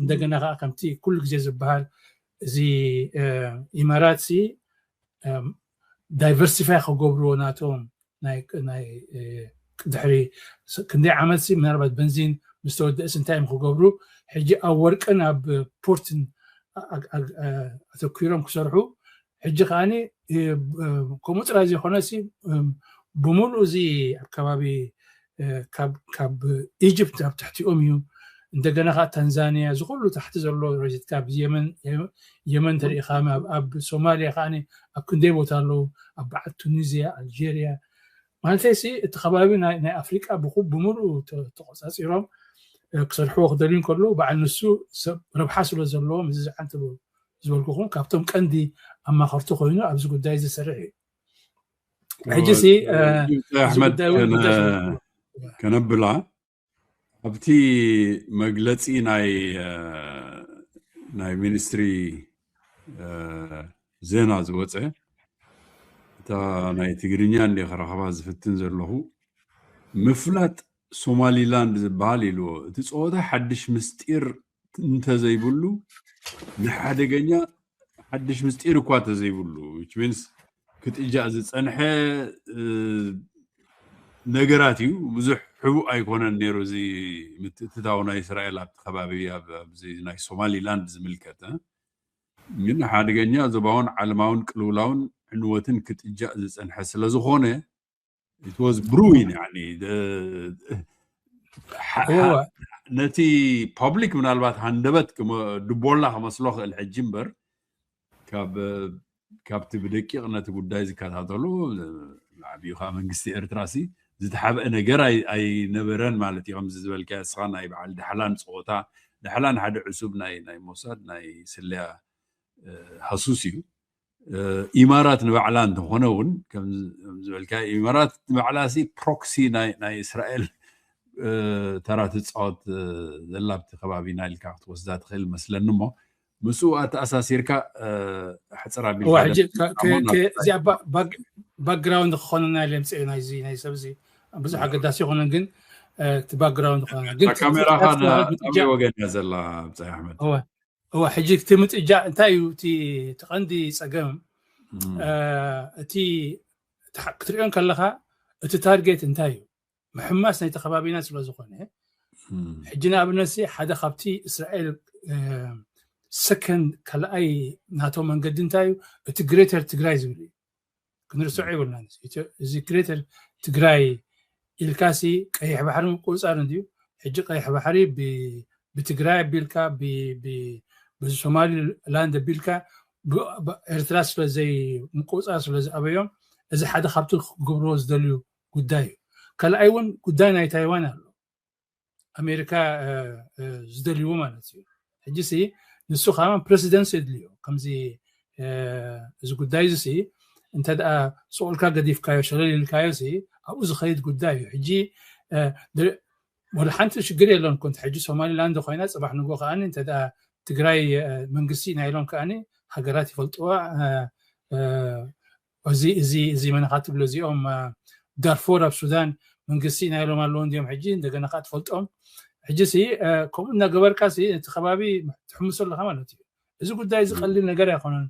እንደገና ከዓ ከምቲ ኩሉ ግዜ ዝበሃል እዚ ኢማራት ሲ ዳይቨርሲፋይ ክገብርዎ ናቶም ናይ ድሕሪ ክንደይ ዓመት ምናልባት በንዚን ምስ ተወደእስ እንታይ እዮም ክገብሩ ሕጂ ኣብ ወርቅን ኣብ ፖርትን ኣተኪሮም ክሰርሑ፣ ሕጂ ከዓኒ ከምኡ ጥራይ ዘይኮነሲ ብምሉእ እዚ ኣብ ከባቢ ካብ ኢጅፕት ኣብ ትሕቲኦም እዩ። እንደገና ከዓ ታንዛኒያ፣ እዚ ኩሉ ታሕቲ ዘሎ ረጅት ካብ የመን ተሪኢኻ፣ ኣብ ሶማሊያ ከዓ ኣብ ክንደይ ቦታ ኣለዉ፣ ኣብ በዓል ቱኒዝያ፣ ኣልጀርያ፣ ማለት ሲ እቲ ከባቢ ናይ ኣፍሪቃ ብምሉኡ ተቆፃፂሮም ክሰርሕዎ ክደልዩ ከለዉ በዓል ንሱ ሰብ ረብሓ ስለ ዘለዎም እዚ ዝዓንተ ዝበልኩኹም ካብቶም ቀንዲ ኣማኸርቲ ኮይኑ ኣብዚ ጉዳይ ዝሰርሕ እዩ። ሕጂ ሲ ኣሕመድ ከነብላ ኣብቲ መግለፂ ናይ ናይ ሚኒስትሪ ዜና ዝወፀ እታ ናይ ትግርኛ እንደ ክረኸባ ዝፍትን ዘለኹ ምፍላጥ ሶማሊላንድ ዝበሃል ኢልዎ። እቲ ፀወታ ሓድሽ ምስጢር እንተዘይብሉ ንሓደገኛ ሓድሽ ምስጢር እኳ እንተዘይብሉ which means ክትእጃእ ዝፀንሐ ነገራት እዩ። ብዙሕ ሕቡእ ኣይኮነን ነይሩ እዚ ምትእትታው ናይ እስራኤል ኣብቲ ከባቢ ናይ ሶማሊላንድ ዝምልከት። ግን ሓደገኛ ዞባውን ዓለማውን ቅልውላውን ዕንወትን ክትእጃእ ዝፀንሐ ስለዝኾነ it was brewing ነቲ ፓብሊክ ምናልባት ሃንደበት ድቦላ ክመስሎ ክእል ሕጂ እምበር ካብቲ ብደቂቕ ነቲ ጉዳይ ዝከታተሉ ዓብዩ ከዓ መንግስቲ ኤርትራ ሲ ዝተሓብአ ነገር ኣይነበረን ማለት እዩ። ከምዚ ዝበልካ እስኻ ናይ በዓል ዳሕላን ፀወታ ዳሕላን ሓደ ዕሱብ ናይ ሞሳድ ናይ ስለያ ሃሱስ እዩ። ኢማራት ንባዕላ እንተኾነ እውን ከምዝበልካ ኢማራት ንባዕላ ሲ ፕሮክሲ ናይ እስራኤል ተራ ትፃወት ዘላ ኣብቲ ከባቢና ኢልካ ክትወስዳ ትኽእል መስለኒ እሞ ምስኡ ኣተኣሳሲርካ ሕፅር ኣቢልካ እዚኣ ባክግራውንድ ክኾነና ኢለ ምፅእ ናይዚ ናይ ሰብ እዚ ብዙሕ ኣገዳሲ ይኮነን ግን እቲ ባክግራውንድ ክኾነና ግን ካሜራኻ ናበይ ወገን እያ ዘላ ብፃይ ኣሕመድ እዋ ሕጂ እቲ ምጥጃእ እንታይ እዩ እቲ ቀንዲ ፀገም እቲ ክትሪኦ ከለካ እቲ ታርጌት እንታይ እዩ ምሕማስ ናይቲ ከባቢና ስለ ዝኾነ ሕጂ ንኣብነት ሓደ ካብቲ እስራኤል ሰከንድ ካልኣይ ናቶ መንገዲ እንታይ እዩ እቲ ግሬተር ትግራይ ዝብል እዩ ክንርስዖ ይብልና እዚ ግሬተር ትግራይ ኢልካሲ ቀይሕ ባሕሪ ምቁፅፃር እንድዩ ሕጂ ቀይሕ ባሕሪ ብትግራይ ኣቢልካ ብሶማሊ ላንድ ኣቢልካ ኤርትራ ስለዘይ ምቁፅፃር ስለዝኣበዮም እዚ ሓደ ካብቲ ክገብርዎ ዝደልዩ ጉዳይ እዩ ካልኣይ እውን ጉዳይ ናይ ታይዋን ኣሎ ኣሜሪካ ዝደልይዎ ማለት እዩ ሕጂ ሲ ንሱ ከማ ፕሬሲደንስ የድልዮ ከምዚ እዚ ጉዳይ እዚ ሲ እንተ ደኣ ስቑልካ ገዲፍካዮ ሸለል ኢልካዮ ሲ ኣብኡ ዝኸይድ ጉዳይ እዩ ሕጂ ወላ ሓንቲ ሽግር የለን ኮንት ሕጂ ሶማሊላንድ ኮይና ፅባሕ ንጎ ከኣኒ እንተ ደኣ ትግራይ መንግስቲ ኢና ኢሎም ከኣኒ ሃገራት ይፈልጥዋ እዚ እዚ እዚ መን ኢኻ ትብሎ እዚኦም ዳርፎር ኣብ ሱዳን መንግስቲ ኢና ኢሎም ኣለዉ እንዲኦም ሕጂ እንደገና ከዓ ትፈልጦም ሕጂ ሲ ከምኡ እናገበርካ ሲ እቲ ከባቢ ትሕምሶ ኣለካ ማለት እዩ እዚ ጉዳይ እዚ ቀሊል ነገር ኣይኮነን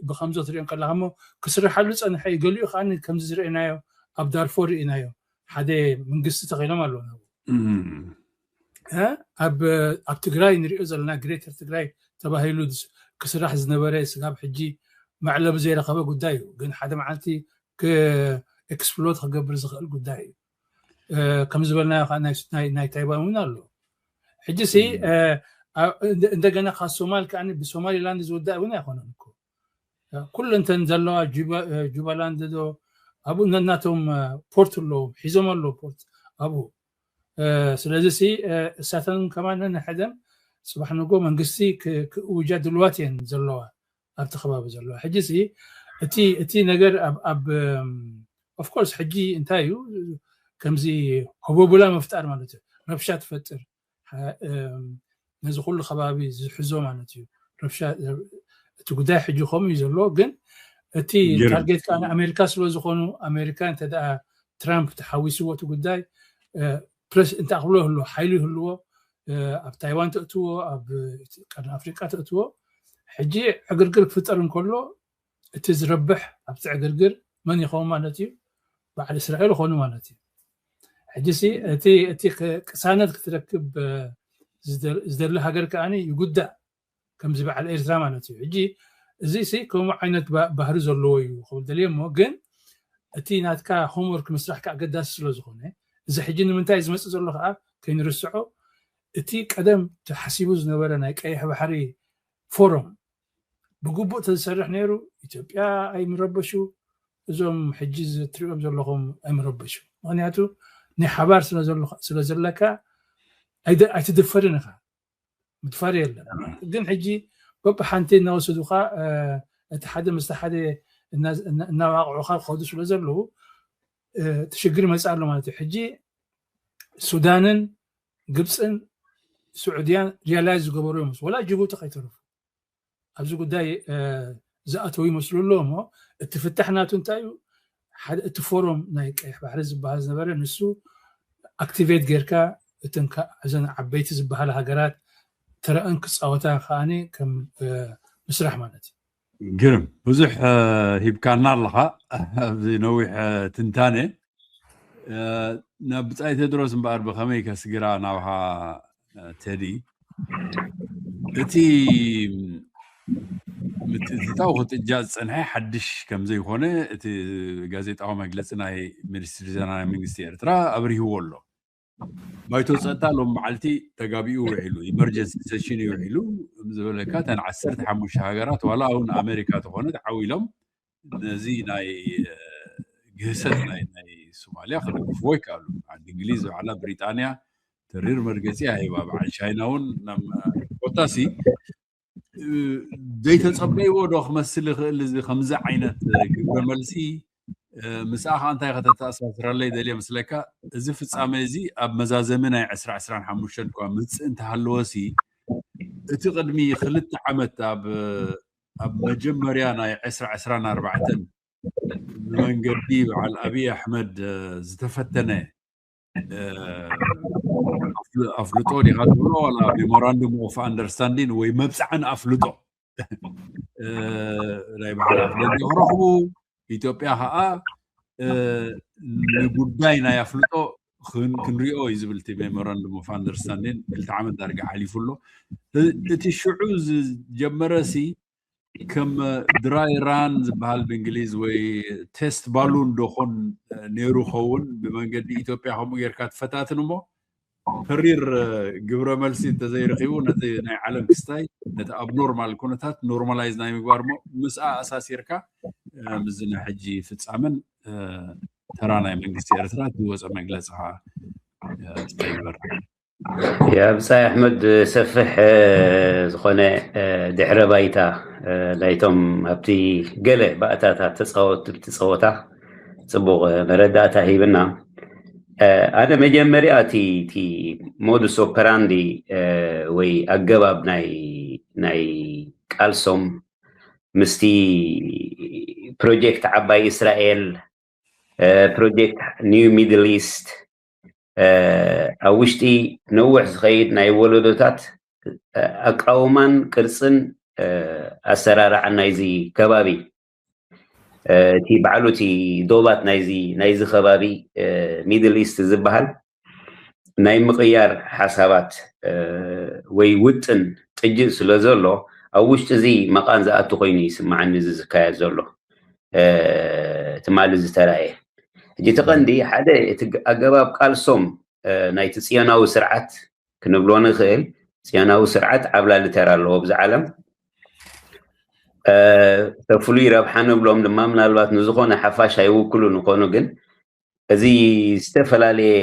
ብከምዞ ትሪኦም ከለካ እሞ ክስርሓሉ ፀንሐ እዩ ገሊኡ ከዓ ከምዚ ዝርአናዮ ኣብ ዳርፎር ርኢናዮ ሓደ መንግስቲ ተኸኢሎም ኣለዉ ኣብ ትግራይ ንሪኦ ዘለና ግሬተር ትግራይ ተባሂሉ ክስራሕ ዝነበረ ስጋብ ሕጂ መዕለቢ ዘይረኸበ ጉዳይ እዩ ግን ሓደ መዓልቲ ኤክስፕሎት ክገብር ዝኽእል ጉዳይ እዩ ከም ዝበልናዮ ናይ ታይዋን እውን ኣሎ ሕጂ ሲ እንደገና ካብ ሶማል ከዓ ብሶማሊላንድ ዝውዳእ እውን ኣይኮነን እኮ ኩለንተን ዘለዋ ጁባላንድ ዶ ኣብኡ ነናቶም ፖርት ኣለዎም ሒዞም ኣለዉ ፖርት ኣብኡ ስለዚ ሲ እሳተን ከማን ነንሕደን ፅባሕ ንጎ መንግስቲ ክእውጃ ድልዋት እየን ዘለዋ ኣብቲ ከባቢ ዘለዋ ሕጂ ሲ እቲ እቲ ነገር ኣብ ኦፍኮርስ ሕጂ እንታይ እዩ ከምዚ ህቦብላ ምፍጣር ማለት እዩ ረብሻ ትፈጥር ነዚ ኩሉ ከባቢ ዝሕዞ ማለት እዩ ረብሻ እቲ ጉዳይ ሕጂ ከምኡ እዩ ዘሎ ግን እቲ ታርጌት ከዓ ኣሜሪካ ስለ ዝኾኑ ኣሜሪካ እንተ ትራምፕ ተሓዊስዎ እቲ ጉዳይ ፕረስ እንታይ ክብሎ ይህልዎ ሓይሉ ይህልዎ ኣብ ታይዋን ተእትዎ ኣብ ቀርኒ ኣፍሪቃ ተእትዎ ሕጂ ዕግርግር ክፍጠር እንከሎ እቲ ዝረብሕ ኣብቲ ዕግርግር መን ይኸውን ማለት እዩ በዓል እስራኤል ይኾኑ ማለት እዩ ሕጂ ሲ እቲ እቲ ቅሳነት ክትረክብ ዝደሊ ሃገር ከዓኒ ይጉዳእ ከምዚ በዓል ኤርትራ ማለት እዩ። ሕጂ እዚ ሲ ከምኡ ዓይነት ባ- ባህሪ ዘለዎ እዩ ክብል ደልየ እሞ፣ ግን እቲ ናትካ ሆምወርክ ምስራሕ ከዓ ኣገዳሲ ስለ ዝኾነ፣ እዚ ሕጂ ንምንታይ ዝመፅእ ዘሎ ከዓ ከይንርስዖ፣ እቲ ቀደም ተሓሲቡ ዝነበረ ናይ ቀይሕ ባሕሪ ፎረም ብግቡእ ተዝሰርሕ ነይሩ፣ ኢትዮጵያ ኣይምረበሹ፣ እዞም ሕጂ ዝትሪኦም ዘለኹም ኣይምረበሹ። ምክንያቱ ናይ ሓባር ስለ ዘለካ ኣይትድፈርን ኢኻ፣ ምድፋር የለን። ግን ሕጂ በብሓንቲ እናወሰዱካ እቲ ሓደ ምስቲ ሓደ እናዋቅዑካ ክኸዱ ስለ ዘለዉ እቲ ሽግር ይመፅእ ኣሎ ማለት እዩ። ሕጂ ሱዳንን ግብፅን ስዑድያን ሪያላይዝ ዝገበሩ እዮም፣ ወላ ጅቡቲ ከይተረፉ ኣብዚ ጉዳይ ዝኣተው ይመስሉ ኣሎ። እሞ እቲ ፍታሕ ናቱ እንታይ እዩ? ሓደ እቲ ፎረም ናይ ቀይሕ ባሕሪ ዝበሃል ዝነበረ ንሱ ኣክቲቬት ጌርካ እተን እዘን ዓበይቲ ዝበሃላ ሃገራት ተረአን ክፃወታ ከዓኒ ከም ምስራሕ ማለት እዩ። ግርም ብዙሕ ሂብካና ኣለኻ ኣብዚ ነዊሕ ትንታነ። ናብ ብፃይ ቴድሮስ እምበኣር ብኸመይ ከስግራ ናብሃ ቴዲ፣ እቲ ምትእትታው ክትእጃ ዝፀንሐ ሓድሽ ከምዘይኮነ እቲ ጋዜጣዊ መግለፂ ናይ ሚኒስትሪ ዜና ናይ መንግስቲ ኤርትራ ኣብሪህዎ ኣሎ። ባይቶ ፀጥታ ሎም መዓልቲ ተጋቢኡ ውዒሉ፣ ኢመርጀንሲ ሴሽን እዩ ውዒሉ ዝበለካ፣ ተን ዓሰርተ ሓሙሽተ ሃገራት ዋላ እውን ኣሜሪካ ተኾነት ዓው ኢሎም ነዚ ናይ ግህሰት ናይ ናይ ሶማሊያ ክድግፍዎ ይከኣሉ። ዓዲ እንግሊዝ ባዕላ፣ ብሪጣንያ ተሪር መርገፂ ኣሂባ። በዓል ቻይና እውን ኮታሲ ዘይተፀበይዎ ዶ ክመስል ይኽእል? እዚ ከምዚ ዓይነት ግብረ መልሲ ምስኣ ከዓ እንታይ ከተተኣሳስረለይ ደልየ ምስለካ፣ እዚ ፍፃመ እዚ ኣብ መዛዘሚ ናይ ዕስራ ዕስራን ሓሙሽተን እኳ ምፅእ እንተሃለወሲ፣ እቲ ቅድሚ ክልተ ዓመት ኣብ ኣብ መጀመርያ ናይ ዕስራ ዕስራን ኣርባዕተን ብመንገዲ በዓል ኣብይ ኣሕመድ ዝተፈተነ ኣፍልጦ ዲኻ ትብሎ ዋላ ሜሞራንዱም ኦፍ ኣንደርስታንዲን ወይ መብፃዕን ኣፍልጦ ናይ በዓል ኣፍደገ ክረኽቡ፣ ኢትዮጵያ ከዓ ንጉዳይ ናይ ኣፍልጦ ክንሪኦ እዩ ዝብል እቲ ሜሞራንዱም ኦፍ ኣንደርስታንዲን ክልተ ዓመት ዳርጋ ሓሊፉ ኣሎ። እቲ ሽዑ ዝጀመረ ሲ ከም ድራይ ራን ዝበሃል ብእንግሊዝ ወይ ቴስት ባሉን ዶኾን ነይሩ ኸውን፣ ብመንገዲ ኢትዮጵያ ከምኡ ጌርካ ትፈታትን እሞ ተሪር ግብረ መልሲ እንተዘይረኺቡ ነቲ ናይ ዓለም ክስታይ ነቲ ኣብኖርማል ኩነታት ኖርማላይዝ ናይ ምግባር ሞ ምስኣ ኣሳሲርካ ምስዚ ናይ ሕጂ ፍፃመን ተራ ናይ መንግስቲ ኤርትራ ዝወፀ መግለፂ ከዓ ይግበር። የብፃይ ኣሕመድ ሰፍሕ ዝኾነ ድሕረ ባይታ ናይቶም ኣብቲ ገለ ባእታታት ተፃወቱ ትፀወታ ፅቡቕ መረዳእታ ሂብና። ኣነ መጀመርያ እቲ ሞዱስ ኦፐራንዲ ወይ ኣገባብ ናይ ናይ ቃልሶም ምስቲ ፕሮጀክት ዓባይ እስራኤል ፕሮጀክት ኒው ሚድል ኢስት ኣብ ውሽጢ ነውሕ ዝኸይድ ናይ ወለዶታት ኣቃውማን ቅርፅን ኣሰራርዓን ናይዚ ከባቢ እቲ ባዕሉ እቲ ዶባት ናይዚ ናይዚ ከባቢ ሚድል ኢስት ዝበሃል ናይ ምቕያር ሓሳባት ወይ ውጥን ጥጅእ ስለ ዘሎ ኣብ ውሽጢ እዚ መቓን ዝኣቱ ኮይኑ ይስማዓኒ እዚ ዝካየድ ዘሎ ትማሊ ዝተራእየ። ሕጂ እቲ ቀንዲ ሓደ እቲ ኣገባብ ቃልሶም ናይቲ ፅዮናዊ ስርዓት ክንብሎ ንኽእል። ፅዮናዊ ስርዓት ዓብላሊ ተራ ኣለዎ ኣብዚ ዓለም። ተፍሉይ ረብሓ ንብሎም ድማ ምናልባት ንዝኾነ ሓፋሽ ኣይውክሉ ንኾኑ፣ ግን እዚ ዝተፈላለየ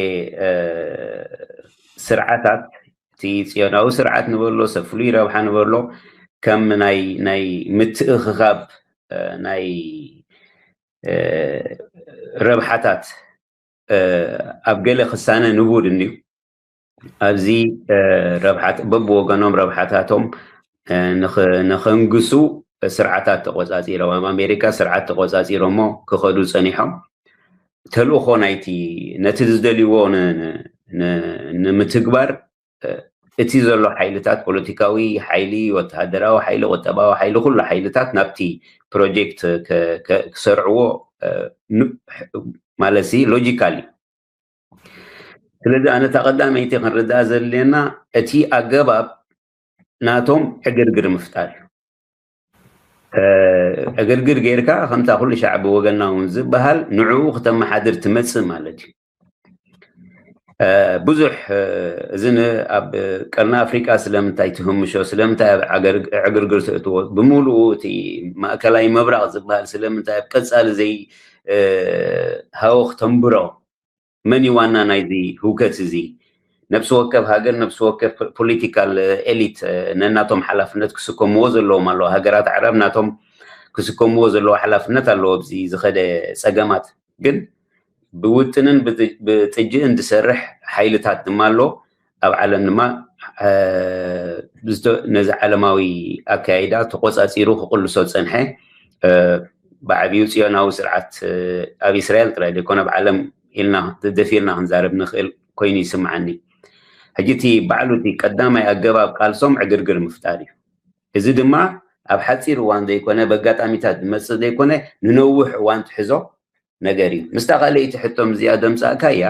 ስርዓታት እቲ ፅዮናዊ ስርዓት ንበሎ ሰብ ፍሉይ ረብሓ ንበሎ ከም ናይ ናይ ምትእኽኻብ ናይ ረብሓታት ኣብ ገለ ክሳነ ንቡር እንድዩ። ኣብዚ ረብሓት በብወገኖም ረብሓታቶም ንኸንግሱ ስርዓታት ተቆፃፂሮም ኣብ ኣሜሪካ ስርዓት ተቆፃፂሮሞ ክኸዱ ፀኒሖም። ተልእኾ ናይቲ ነቲ ዝደልይዎ ንምትግባር እቲ ዘሎ ሓይልታት ፖለቲካዊ ሓይሊ፣ ወተሃደራዊ ሓይሊ፣ ቁጠባዊ ሓይሊ፣ ኩሉ ሓይልታት ናብቲ ፕሮጀክት ክሰርዕዎ ማለት ሎጂካል እዩ። ስለዚ ኣነ እታ ቀዳመይቲ ክንርዳእ ዘድልየና እቲ ኣገባብ ናቶም ዕግርግር ምፍጣር እዩ። ዕግርግር ጌርካ ከምታ ኩሉ ሻዕ ብወገና እውን ዝበሃል ንዕኡ ክተመሓድር ትመፅእ ማለት እዩ። ብዙሕ እዚ ኣብ ቀርኒ ኣፍሪቃ ስለምንታይ ትህምሾ፣ ስለምንታይ ኣብ ዕግርግር ትእትዎ፣ ብምሉኡ እቲ ማእከላይ ምብራቕ ዝበሃል ስለምንታይ ኣብ ቀጻሊ ዘይ ሃወኽ ተንብሮ፣ መን እዩ ዋና ናይዚ ህውከት እዚ? ነፍሲ ወከፍ ሃገር፣ ነፍሲ ወከፍ ፖሊቲካል ኤሊት ነናቶም ሓላፍነት ክስከምዎ ዘለዎም ኣለዎ። ሃገራት ዓረብ ናቶም ክስከምዎ ዘለዎ ሓላፍነት ኣለዎ። ኣብዚ ዝኸደ ጸገማት ግን ብውጥንን ብጥጅእን ዝሰርሕ ሓይልታት ድማ ኣሎ። ኣብ ዓለም ድማ ነዚ ዓለማዊ ኣካይዳ ተቆጻጺሩ ክቕልሶ ዝጸንሐ ብዓብዩ ጽዮናዊ ስርዓት ኣብ እስራኤል ጥራይ ዘይኮነ ኣብ ዓለም ኢልና ደፊርና ክንዛረብ ንኽእል ኮይኑ ይስምዓኒ። ሕጂ እቲ ባዕሉ እቲ ቀዳማይ ኣገባብ ቃልሶም ዕግርግር ምፍጣር እዩ። እዚ ድማ ኣብ ሓፂር እዋን ዘይኮነ ብኣጋጣሚታት ዝመፅእ ዘይኮነ ንነውሕ እዋን ትሕዞ ነገር እዩ። ምስታ ካልኣይቲ ሕቶም እዚኣ ደምፃእካ እያ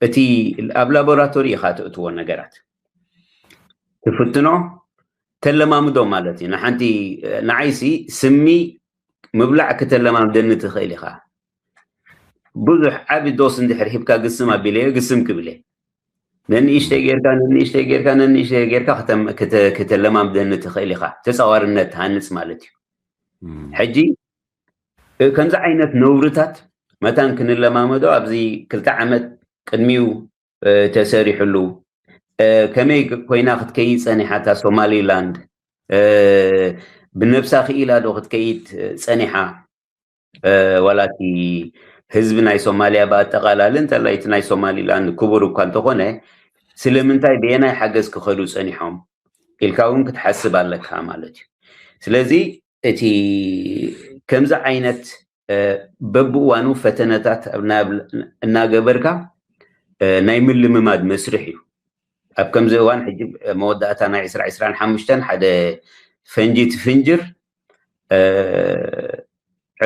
እቲ ኣብ ላቦራቶሪ ኢኻ ትእትዎ ነገራት ትፍትኖ ተለማምዶ ማለት እዩ። ንሓንቲ ንዓይሲ ስሚ ምብላዕ ክተለማምደኒ ትኽእል ኢኻ። ብዙሕ ዓቢ ዶስ እንድሕር ሂብካ ግስም ኣቢለዮ ግስም ክብለ ነንእሽተይ ጌርካ ነንእሽተይ ጌርካ ነንእሽተይ ጌርካ ክተለማምደኒ ትኽእል ኢኻ። ተፃዋርነት ሃንፅ ማለት እዩ። ሕጂ ከምዚ ዓይነት ነውርታት መታን ክንለማመዶ ኣብዚ ክልተ ዓመት ቅድሚው ተሰሪሕሉ ከመይ ኮይና ክትከይድ ጸኒሓ እታ ሶማሊላንድ ብነብሳ ክኢላ ዶ ክትከይድ ጸኒሓ? ዋላ እቲ ህዝቢ ናይ ሶማልያ ብኣጠቓላሊ እንተላይ እቲ ናይ ሶማሊላንድ ክቡር እኳ እንተኾነ ስለምንታይ ብየናይ ሓገዝ ክኸዱ ጸኒሖም ኢልካ እውን ክትሓስብ ኣለካ ማለት እዩ። ስለዚ እቲ ከምዚ ዓይነት በብእዋኑ ፈተነታት እናገበርካ ናይ ምልምማድ መስርሕ እዩ። ኣብ ከምዚ እዋን ሕጂ መወዳእታ ናይ ዕስራ ዕስራን ሓሙሽተን ሓደ ፈንጂ ትፍንጅር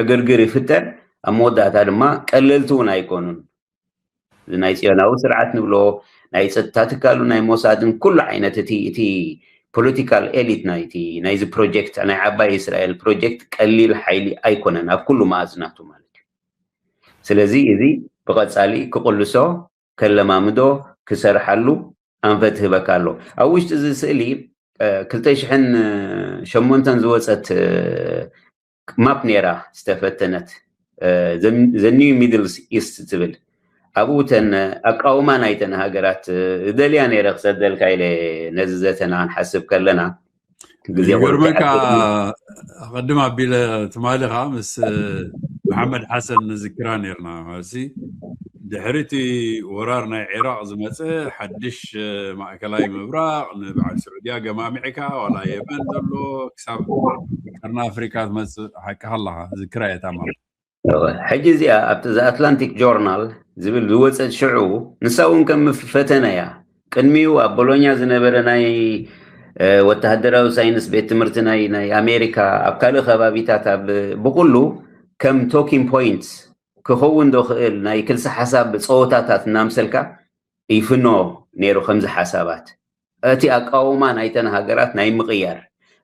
ዕግርግር ይፍጠር። ኣብ መወዳእታ ድማ ቀለልቲ እውን ኣይኮኑን። ናይ ጽዮናዊ ስርዓት ንብሎ ናይ ጸጥታ ትካሉ ናይ ሞሳድን ኩሉ ዓይነት እቲ እቲ ፖለቲካል ኤሊት ናይቲ ናይዚ ፕሮጀክት ናይ ዓባይ እስራኤል ፕሮጀክት ቀሊል ሓይሊ ኣይኮነን ኣብ ኩሉ መኣዝናቱ ማለት እዩ። ስለዚ እዚ ብቐጻሊ ክቕልሶ ከለማምዶ ክሰርሓሉ ኣንፈት ህበካ ኣሎ። ኣብ ውሽጢ እዚ ስእሊ ክልተ ሽሕን ሸሞንተን ዝወፀት ማፕ ነይራ ዝተፈተነት ዘኒው ሚድልስ ኢስት ትብል ኣብኡ ተን ኣቃውማ ናይተን ሃገራት ደልያ ነይረ ክሰደልካ ኢለ ነዚ ዘተና ክንሓስብ ከለና ግዜ ይገርመካ። ኣቐድም ኣቢለ ትማሊ ከዓ ምስ መሓመድ ሓሰን ንዝክራ ነርና። ድሕሪ እቲ ወራር ናይ ዒራቕ ዝመፀ ሓድሽ ማእከላይ ምብራቕ ንበዓል ስዑድያ ገማሚዕካ ዋላ የመን ዘሎ ክሳብ ቀርኒ ኣፍሪካ ትመፅእ ሓቅኻ ኣለኻ። ዝክራ እየ ታማ ሕጂ እዚኣ ኣብቲ ዘ ኣትላንቲክ ጆርናል ዝብል ዝወፀት ሽዑ ንሳ እውን ከም ፈተነ እያ። ቅድሚኡ ኣብ ቦሎኛ ዝነበረ ናይ ወተሃደራዊ ሳይንስ ቤት ትምህርቲ ናይ ኣሜሪካ ኣብ ካልእ ከባቢታት ኣብ ብኩሉ ከም ቶኪንግ ፖይንትስ ክኸውን ዶ ክእል ናይ ክልሲ ሓሳብ ፀወታታት እናምሰልካ ይፍኖ ነይሩ። ከምዚ ሓሳባት እቲ ኣቃውማ ናይተን ሃገራት ናይ ምቕያር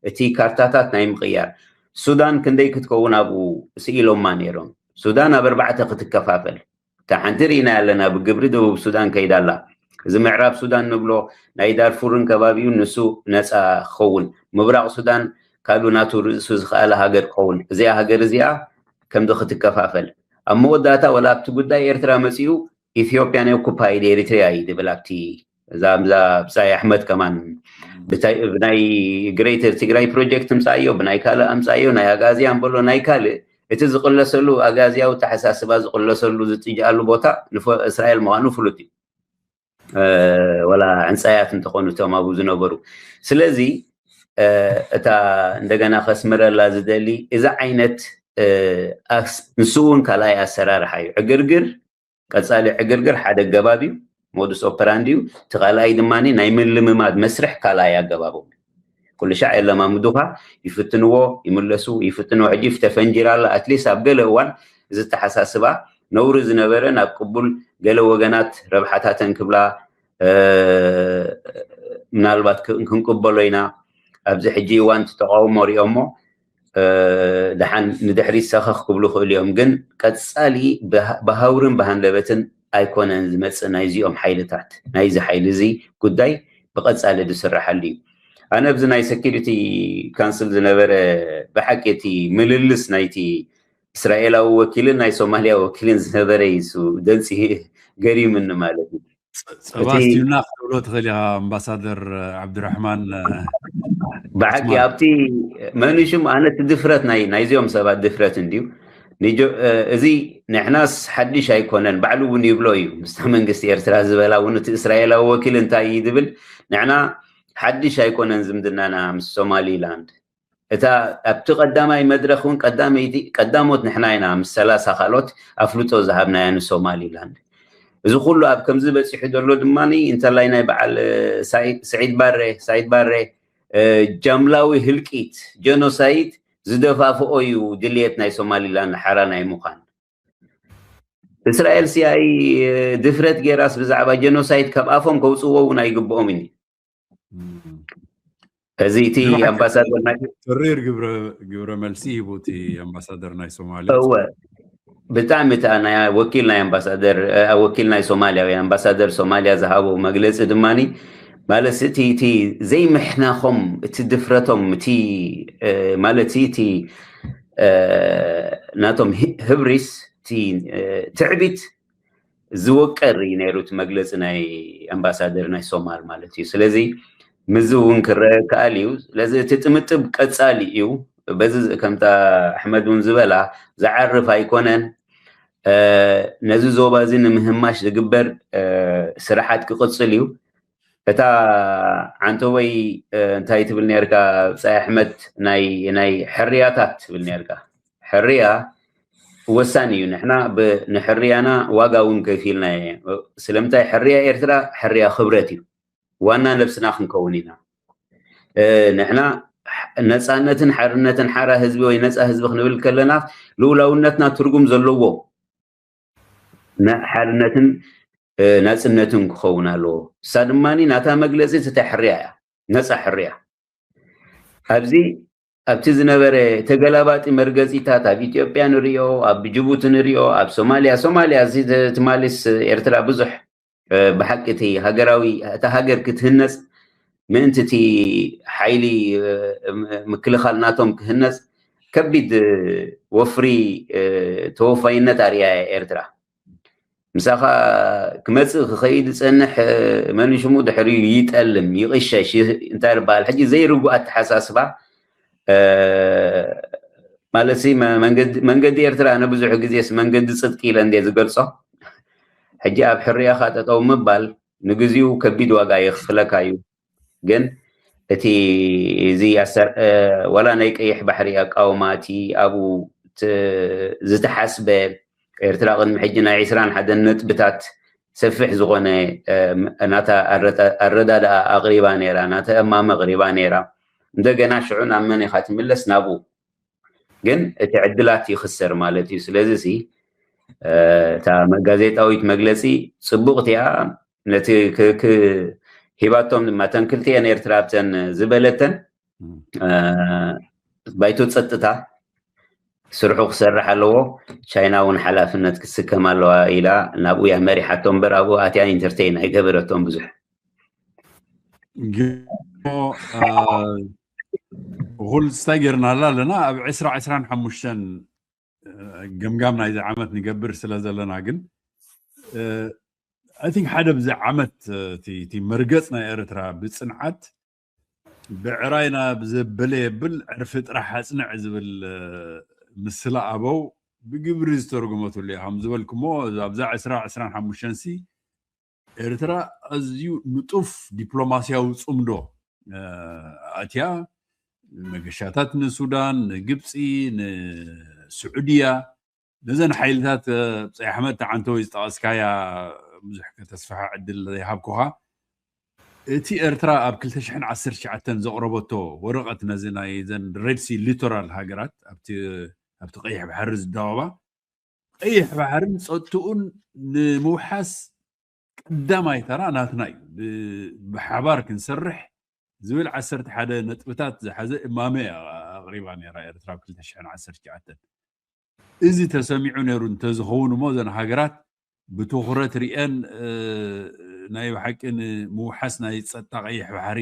እቲ ካርታታት ናይ ምቕያር ሱዳን ክንደይ ክትከውን ኣብኡ ስኢሎማ ነይሮም። ሱዳን ኣብ ኣርባዕተ ክትከፋፈል እታ ሓንቲ ርኢና ኣለና። ብግብሪ ደቡብ ሱዳን ከይዳ ኣላ። እዚ ምዕራብ ሱዳን ንብሎ ናይ ዳርፉርን ከባቢኡ ንሱ ነፃ ክኸውን፣ ምብራቕ ሱዳን ካሉ ናቱ ርእሱ ዝኸኣለ ሃገር ክኸውን፣ እዚኣ ሃገር እዚኣ ከምዚ ክትከፋፈል ኣብ መወዳእታ ወላ ኣብቲ ጉዳይ ኤርትራ መፂኡ ኢትዮጵያ ናይ ኦኩፓይድ ኤሪትሪያ እዩ ዝብል ኣብቲ እዛ ብፃይ ኣሕመድ ከማን ብናይ ግሬተር ትግራይ ፕሮጀክት ምፃዮ ብናይ ካልእ ኣምፃዮ ናይ ኣጋዝያን በሎ ናይ ካልእ እቲ ዝቕለሰሉ ኣጋዝያዊ ተሓሳስባ ዝቕለሰሉ ዝጥጅኣሉ ቦታ እስራኤል ምዃኑ ፍሉጥ እዩ። ወላ ዕንፃያት እንተኾኑ እቶም ኣብኡ ዝነበሩ። ስለዚ እታ እንደገና ከስምረላ ዝደሊ እዚ ዓይነት ንሱ እውን ካልኣይ ኣሰራርሓ እዩ። ዕግርግር ቀፃሊ ዕግርግር ሓደ ኣገባብ እዩ፣ ሞዱስ ኦፐራንዲ እዩ። እቲ ካልኣይ ድማ ናይ ምልምማድ መስርሕ ካልኣይ ኣገባቦም እዩ። ኩሉ ሻዕ የለማምዱኻ፣ ይፍትንዎ፣ ይምለሱ፣ ይፍትንዎ። ሕጂ ተፈንጂራ ኣላ። ኣትሊስት ኣብ ገለ እዋን እዚ ተሓሳስባ ነውሪ ዝነበረ ናብ ቅቡል ገለ ወገናት ረብሓታተን ክብላ ምናልባት ክንቅበሎ ኢና። ኣብዚ ሕጂ እዋን እቲ ተቃውሞ ሪኦሞ ደሓን ንድሕሪት ሰኸኽ ክብሉ ይኽእሉ እዮም። ግን ቀጻሊ ብሃውርን ብሃንደበትን ኣይኮነን ዝመጽእ ናይዚኦም ሓይልታት። ናይዚ ሓይሊ እዚ ጉዳይ ብቐጻሊ ዝስራሓሉ እዩ። ኣነ ኣብዚ ናይ ሴኩሪቲ ካውንስል ዝነበረ ብሓቂ እቲ ምልልስ ናይቲ እስራኤላዊ ወኪልን ናይ ሶማልያ ወኪልን ዝነበረ እዩ ደንፂ ገሪምኒ ማለት እዩ። ጸባ ስቲልና ክትብሎ ትኽእል ኢኻ ኣምባሳደር ዓብድራሕማን። ብሓቂ ኣብቲ መኑ ሽም ኣነ እቲ ድፍረት ናይ ናይዚኦም ሰባት ድፍረት እንድዩ። እዚ ንሕናስ ሓድሽ ኣይኮነን፣ ባዕሉ እውን ይብሎ እዩ ምስታ መንግስቲ ኤርትራ ዝበላ እውን እቲ እስራኤላዊ ወኪል እንታይ እዩ ዝብል፣ ንሕና ሓድሽ ኣይኮነን ዝምድናና ምስ ሶማሊላንድ። እታ ኣብቲ ቀዳማይ መድረኽ እውን ቀዳሞት ንሕና ኢና ምስ ሰላሳ ካልኦት ኣፍልጦ ዝሃብናያ ንሶማሊላንድ። እዚ ኩሉ ኣብ ከምዚ በፂሑ ዘሎ ድማ እንተላይ ናይ በዓል ስዒድ ባሬ ሳይድ ባሬ ጃምላዊ ህልቂት ጀኖሳይድ ዝደፋፍኦ እዩ ድልየት ናይ ሶማሊላንድ ሓራ ናይ ምዃን። እስራኤል ሲኣይ ድፍረት ጌራስ ብዛዕባ ጀኖሳይድ ካብ ኣፎም ከውፅዎ እውን ኣይግብኦም እዩ። እዚ እቲ ኣምባሳደር ተሪር ግብረ መልሲ ሂቡ እቲ ኣምባሳደር ናይ ሶማልያ። እወ ብጣዕሚ እታ ናይ ወኪል ናይ ኣምባሳደር ወኪል ናይ ሶማልያ ወይ ኣምባሳደር ሶማልያ ዝሃቦ መግለፂ ድማ ማለት እቲ እቲ ዘይምሕናኾም እቲ ድፍረቶም እቲ ማለት እቲ ናቶም ህብሪስ እቲ ትዕቢት ዝወቀር እዩ ነይሩ እቲ መግለፂ ናይ ኣምባሳደር ናይ ሶማል ማለት እዩ። ስለዚ ምዚ እውን ክረአ ከኣል እዩ። ስለዚ እቲ ጥምጥብ ቀፃሊ እዩ። በዚ ከምታ ኣሕመድ እውን ዝበላ ዝዓርፍ ኣይኮነን። ነዚ ዞባ እዚ ንምህማሽ ዝግበር ስራሓት ክቕፅል እዩ። እታ ዓንተወይ እንታይ ትብል ነርካ ብፃይ ኣሕመድ ናይ ናይ ሕርያታት ትብል ነርካ። ሕርያ ወሳኒ እዩ። ንሕና ንሕርያና ዋጋ እውን ከፊልና። ስለምንታይ ሕርያ ኤርትራ ሕርያ ክብረት እዩ። ዋና ነብስና ክንከውን ኢና። ንሕና ነፃነትን ሓርነትን ሓራ ህዝቢ ወይ ነፃ ህዝቢ ክንብል ከለና ልኡላውነትና ትርጉም ዘለዎ ሓርነትን ናፅነትን ክኸውን ኣለዎ። እሳ ድማ ናታ መግለፂ እቲ ሕርያ እያ፣ ነፃ ሕርያ። ኣብዚ ኣብቲ ዝነበረ ተገላባጢ መርገፂታት ኣብ ኢትዮጵያ ንሪኦ፣ ኣብ ጅቡቲ ንሪኦ፣ ኣብ ሶማልያ ሶማልያ እዚ ትማሊስ ኤርትራ ብዙሕ ብሓቂ እቲ ሃገራዊ እታ ሃገር ክትህነፅ ምእንቲ እቲ ሓይሊ ምክልኻል ናቶም ክህነፅ ከቢድ ወፍሪ ተወፋይነት ኣርያ ኤርትራ። ምሳኻ ክመፅእ ክኸይድ ዝፀንሕ መን ሽሙ ድሕሪኡ ይጠልም ይቕሸሽ እንታይ ዝበሃል ሕጂ ዘይርጉእ ኣተሓሳስባ ማለት መንገዲ ኤርትራ ነብዙሕ ግዜስ መንገዲ ፅድቂ ኢለ እንደ ዝገልፆ ሕጂ ኣብ ሕርያኻ ጠጠው ምባል ንግዚኡ ከቢድ ዋጋ የኽፍለካ እዩ። ግን እቲ እዚ ወላ ናይ ቀይሕ ባሕሪ ኣቃውማ እቲ ኣብኡ ዝተሓስበ ኤርትራ ቅድሚ ሕጂ ናይ ዕስራን ሓደን ነጥብታት ሰፊሕ ዝኾነ ናታ ኣረዳድኣ ኣቕሪባ ነይራ፣ ናታ እማመ ኣቕሪባ ነይራ። እንደገና ሽዑ ናብ መን ኢኻ ትምለስ? ናብኡ። ግን እቲ ዕድላት ይኽሰር ማለት እዩ። ስለዚ ሲ እታ ጋዜጣዊት መግለፂ ፅቡቕ እቲኣ ነቲ ሂባቶም ድማ እተን ክልቲኤን ኤርትራ ኣብተን ዝበለተን ባይቶ ፀጥታ ስርሑ ክሰርሕ ኣለዎ። ቻይና እውን ሓላፍነት ክትስከም ኣለዋ ኢላ ናብኡ እያ መሪሓቶ እምበር ኣብኡ ኣትያ ኢንተርቴይን ኣይገበረቶም ብዙሕ። ኩሉ ስታይ ጌርናላ ኣለና ኣብ ዕስራ ዕስራን ሓሙሽተን ገምጋም ናይዚ ዓመት ንገብር ስለ ዘለና ግን I think ሓደ ብዚ ዓመት እቲ መርገፅ ናይ ኤርትራ ብፅንዓት ብዕራይና ብዘበለ የብል ዕርፊ ጥራሕ ኣፅንዕ ዝብል ምስላ ኣበው ብግብሪ ዝተርጉመትሉ እያ። ከም ዝበልኩሞ ኣብዛ ዕስራ ዕስራን ሓሙሽተን ሲ ኤርትራ ኣዝዩ ንጡፍ ዲፕሎማስያዊ ፅምዶ ኣትያ መገሻታት ንሱዳን፣ ንግብፂ፣ ንስዑድያ ነዘን ሓይልታት ብፀይ ኣሕመድ ተዓንተወይ ዝጠቐስካያ ብዙሕ ከተስፍሐ ዕድል ዘይሃብኩኻ። እቲ ኤርትራ ኣብ ክልተ ሽሕን ዓሰርተ ትሽዓተን ዘቕረበቶ ወረቐት ነዚ ናይ ዘን ሬድሲ ሊቶራል ሃገራት ኣብቲ ቀይሕ ባሕሪ ዝዳወባ ቀይሕ ባሕርን ጸጥትኡን ንምውሓስ ቀዳማይ ተራ ናትና እዩ። ብሓባር ክንሰርሕ ዝብል ዓሰርተ ሓደ ነጥብታት ዝሓዘ እማመ ኣቕሪባ ነይራ ኤርትራ ኣብ ክልተ ሽሕን ዓሰርተ ትሽዓተን። እዚ ተሰሚዑ ነይሩ እንተዝኸውን እሞ እዘን ሃገራት ብትኹረት ሪአን ናይ ብሓቂ ንምውሓስ ናይ ጸጥታ ቀይሕ ባሕሪ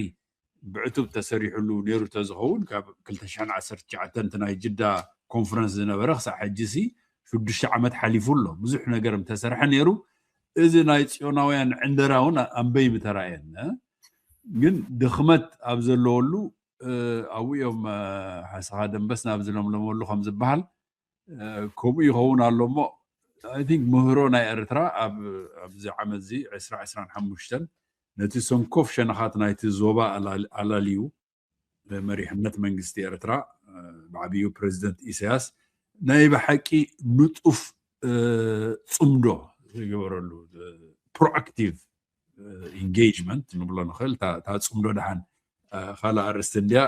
ብዕቱብ ተሰሪሕሉ ነይሩ ተዝኸውን ካብ ክልተ ሽሕን ዓሰርተ ትሽዓተን እቲ ናይ ጅዳ ኮንፈረንስ ዝነበረ ክሳብ ሕጂ ሲ ሽዱሽተ ዓመት ሓሊፉ ኣሎ። ብዙሕ ነገር ምተሰርሐ ነይሩ። እዚ ናይ ጽዮናውያን ዕንደራ እውን ኣንበይ ምተራእየን ግን ድኽመት ኣብ ዘለወሉ ኣብኡ እዮም ሓሰኻ ደንበስ ናብ ዝለምለመሉ ከም ዝበሃል ከምኡ ይኸውን ኣሎ እሞ I think ምህሮ ናይ ኤርትራ ኣብዚ ዓመት እዚ ዕስራ ዕስራን ሓሙሽተን ነቲ ሰንኮፍ ሸነኻት ናይቲ ዞባ ኣላልዩ መሪሕነት መንግስቲ ኤርትራ ብዓብዩ ፕሬዚደንት ኢሳያስ ናይ ብሓቂ ንጡፍ ፅምዶ ዝገበረሉ proactive engagement ንብሎ ንኽእል እታ ፅምዶ ደሓን ካልእ ኣርእስቲ እንድያ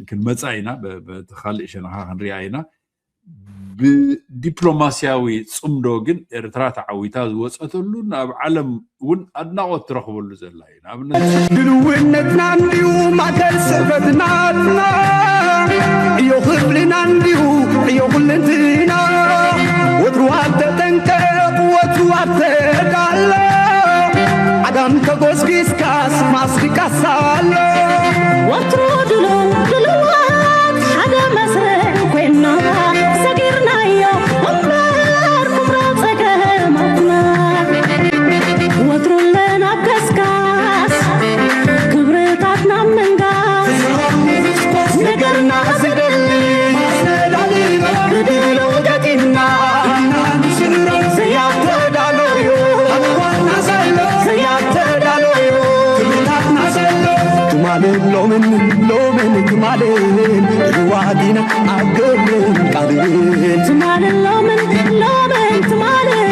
ክንመፃ ኢና በቲ ካልእ ሸነኻ ክንሪኣ ኢና ብዲፕሎማስያዊ ፅምዶ ግን ኤርትራ ተዓዊታ ዝወፀተሉ ናብ ዓለም እውን ኣድናቆት ትረኽበሉ ዘላ እዩ ንኣብነት ድልውነትና እንዲዩ ማእከል ስዕበትናትና ዕዮ ክብልና እንዲዩ ዕዮ ኩልንትና ወትሩ ኣብ ተጠንቀቕ ወትሩ ኣብ ተዳሎ ዓጋም ተጎስጊስካስ ማስሪቃስ ኣሎ ወትሩ ድሉ ድልዋት ሓደ መስርዕ ኮይና ሰጊርናዮ እምበር ኩምራ ጸገማትና ወትሩ ለና ኣብ ገስጋስ ክብርታትና ምንጋስ ነገርና ዝደሊ ብድሎ ገጢምና ዘያተዳለዩ ዘያተዳለዩ ትማልን ሎምን ሎምን ትማልን ድልዋት ኢና ኣብ ግብርን ቃልን ትማልን ሎምን ሎምን ትማልን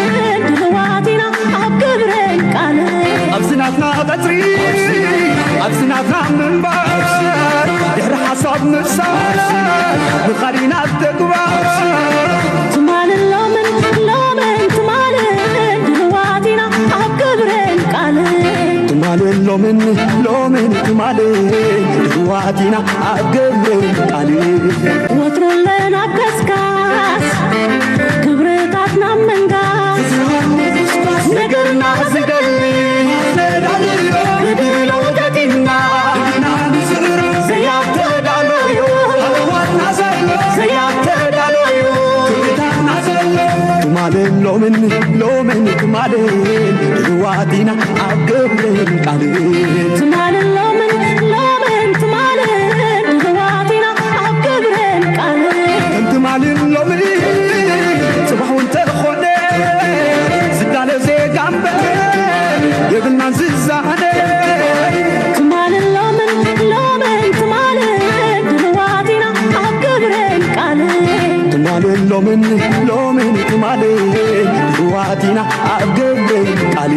ድልዋት ኢና ኣብ ግብርን ቃልን ኣብዚ ናትና ቀጽሪ ኣብዚ ናትና ምንባር ድሕሪ ሓሳብ ምፍሳር ምኻድ ኢና ኣብ ተግባር ትማልን ሎምን ሎምን ትማልን ድልዋት ኢና ኣብ ግብርን ቃልን ትማልን ሎምን ሎምን ትማልን ድልዋት ኢና ኣብ ግብርን ቃልን ወትሩ ኣለና ኣብ ገስጋስ ክብርታትና ምንጋስ ነገርና ዝደሊ ብድሎ ገጢምና ዘያተዳለዩ ዘያተዳለዩ ትማልን ሎምን ሎምን ትማልን ድልዋት ኢና ኣብ ግብርን ቃልን ትማልን ሎምን ሎምን ትማልን ድልዋት ኢና ኣብ ግብርን ቃልን ከም ትማልን ሎምን ጽባሕ እውን ተኾነ ዝዳለ ዜጋ እምበር የብልናን ዝዛነ ትማልን ሎምን ሎምን ትማልን ድልዋት ኢና ኣብ ግብርን ቃልን ትማልን ሎምን ሎምን ትማልን ድልዋት ኢና ኣብ ግብርን ቃልን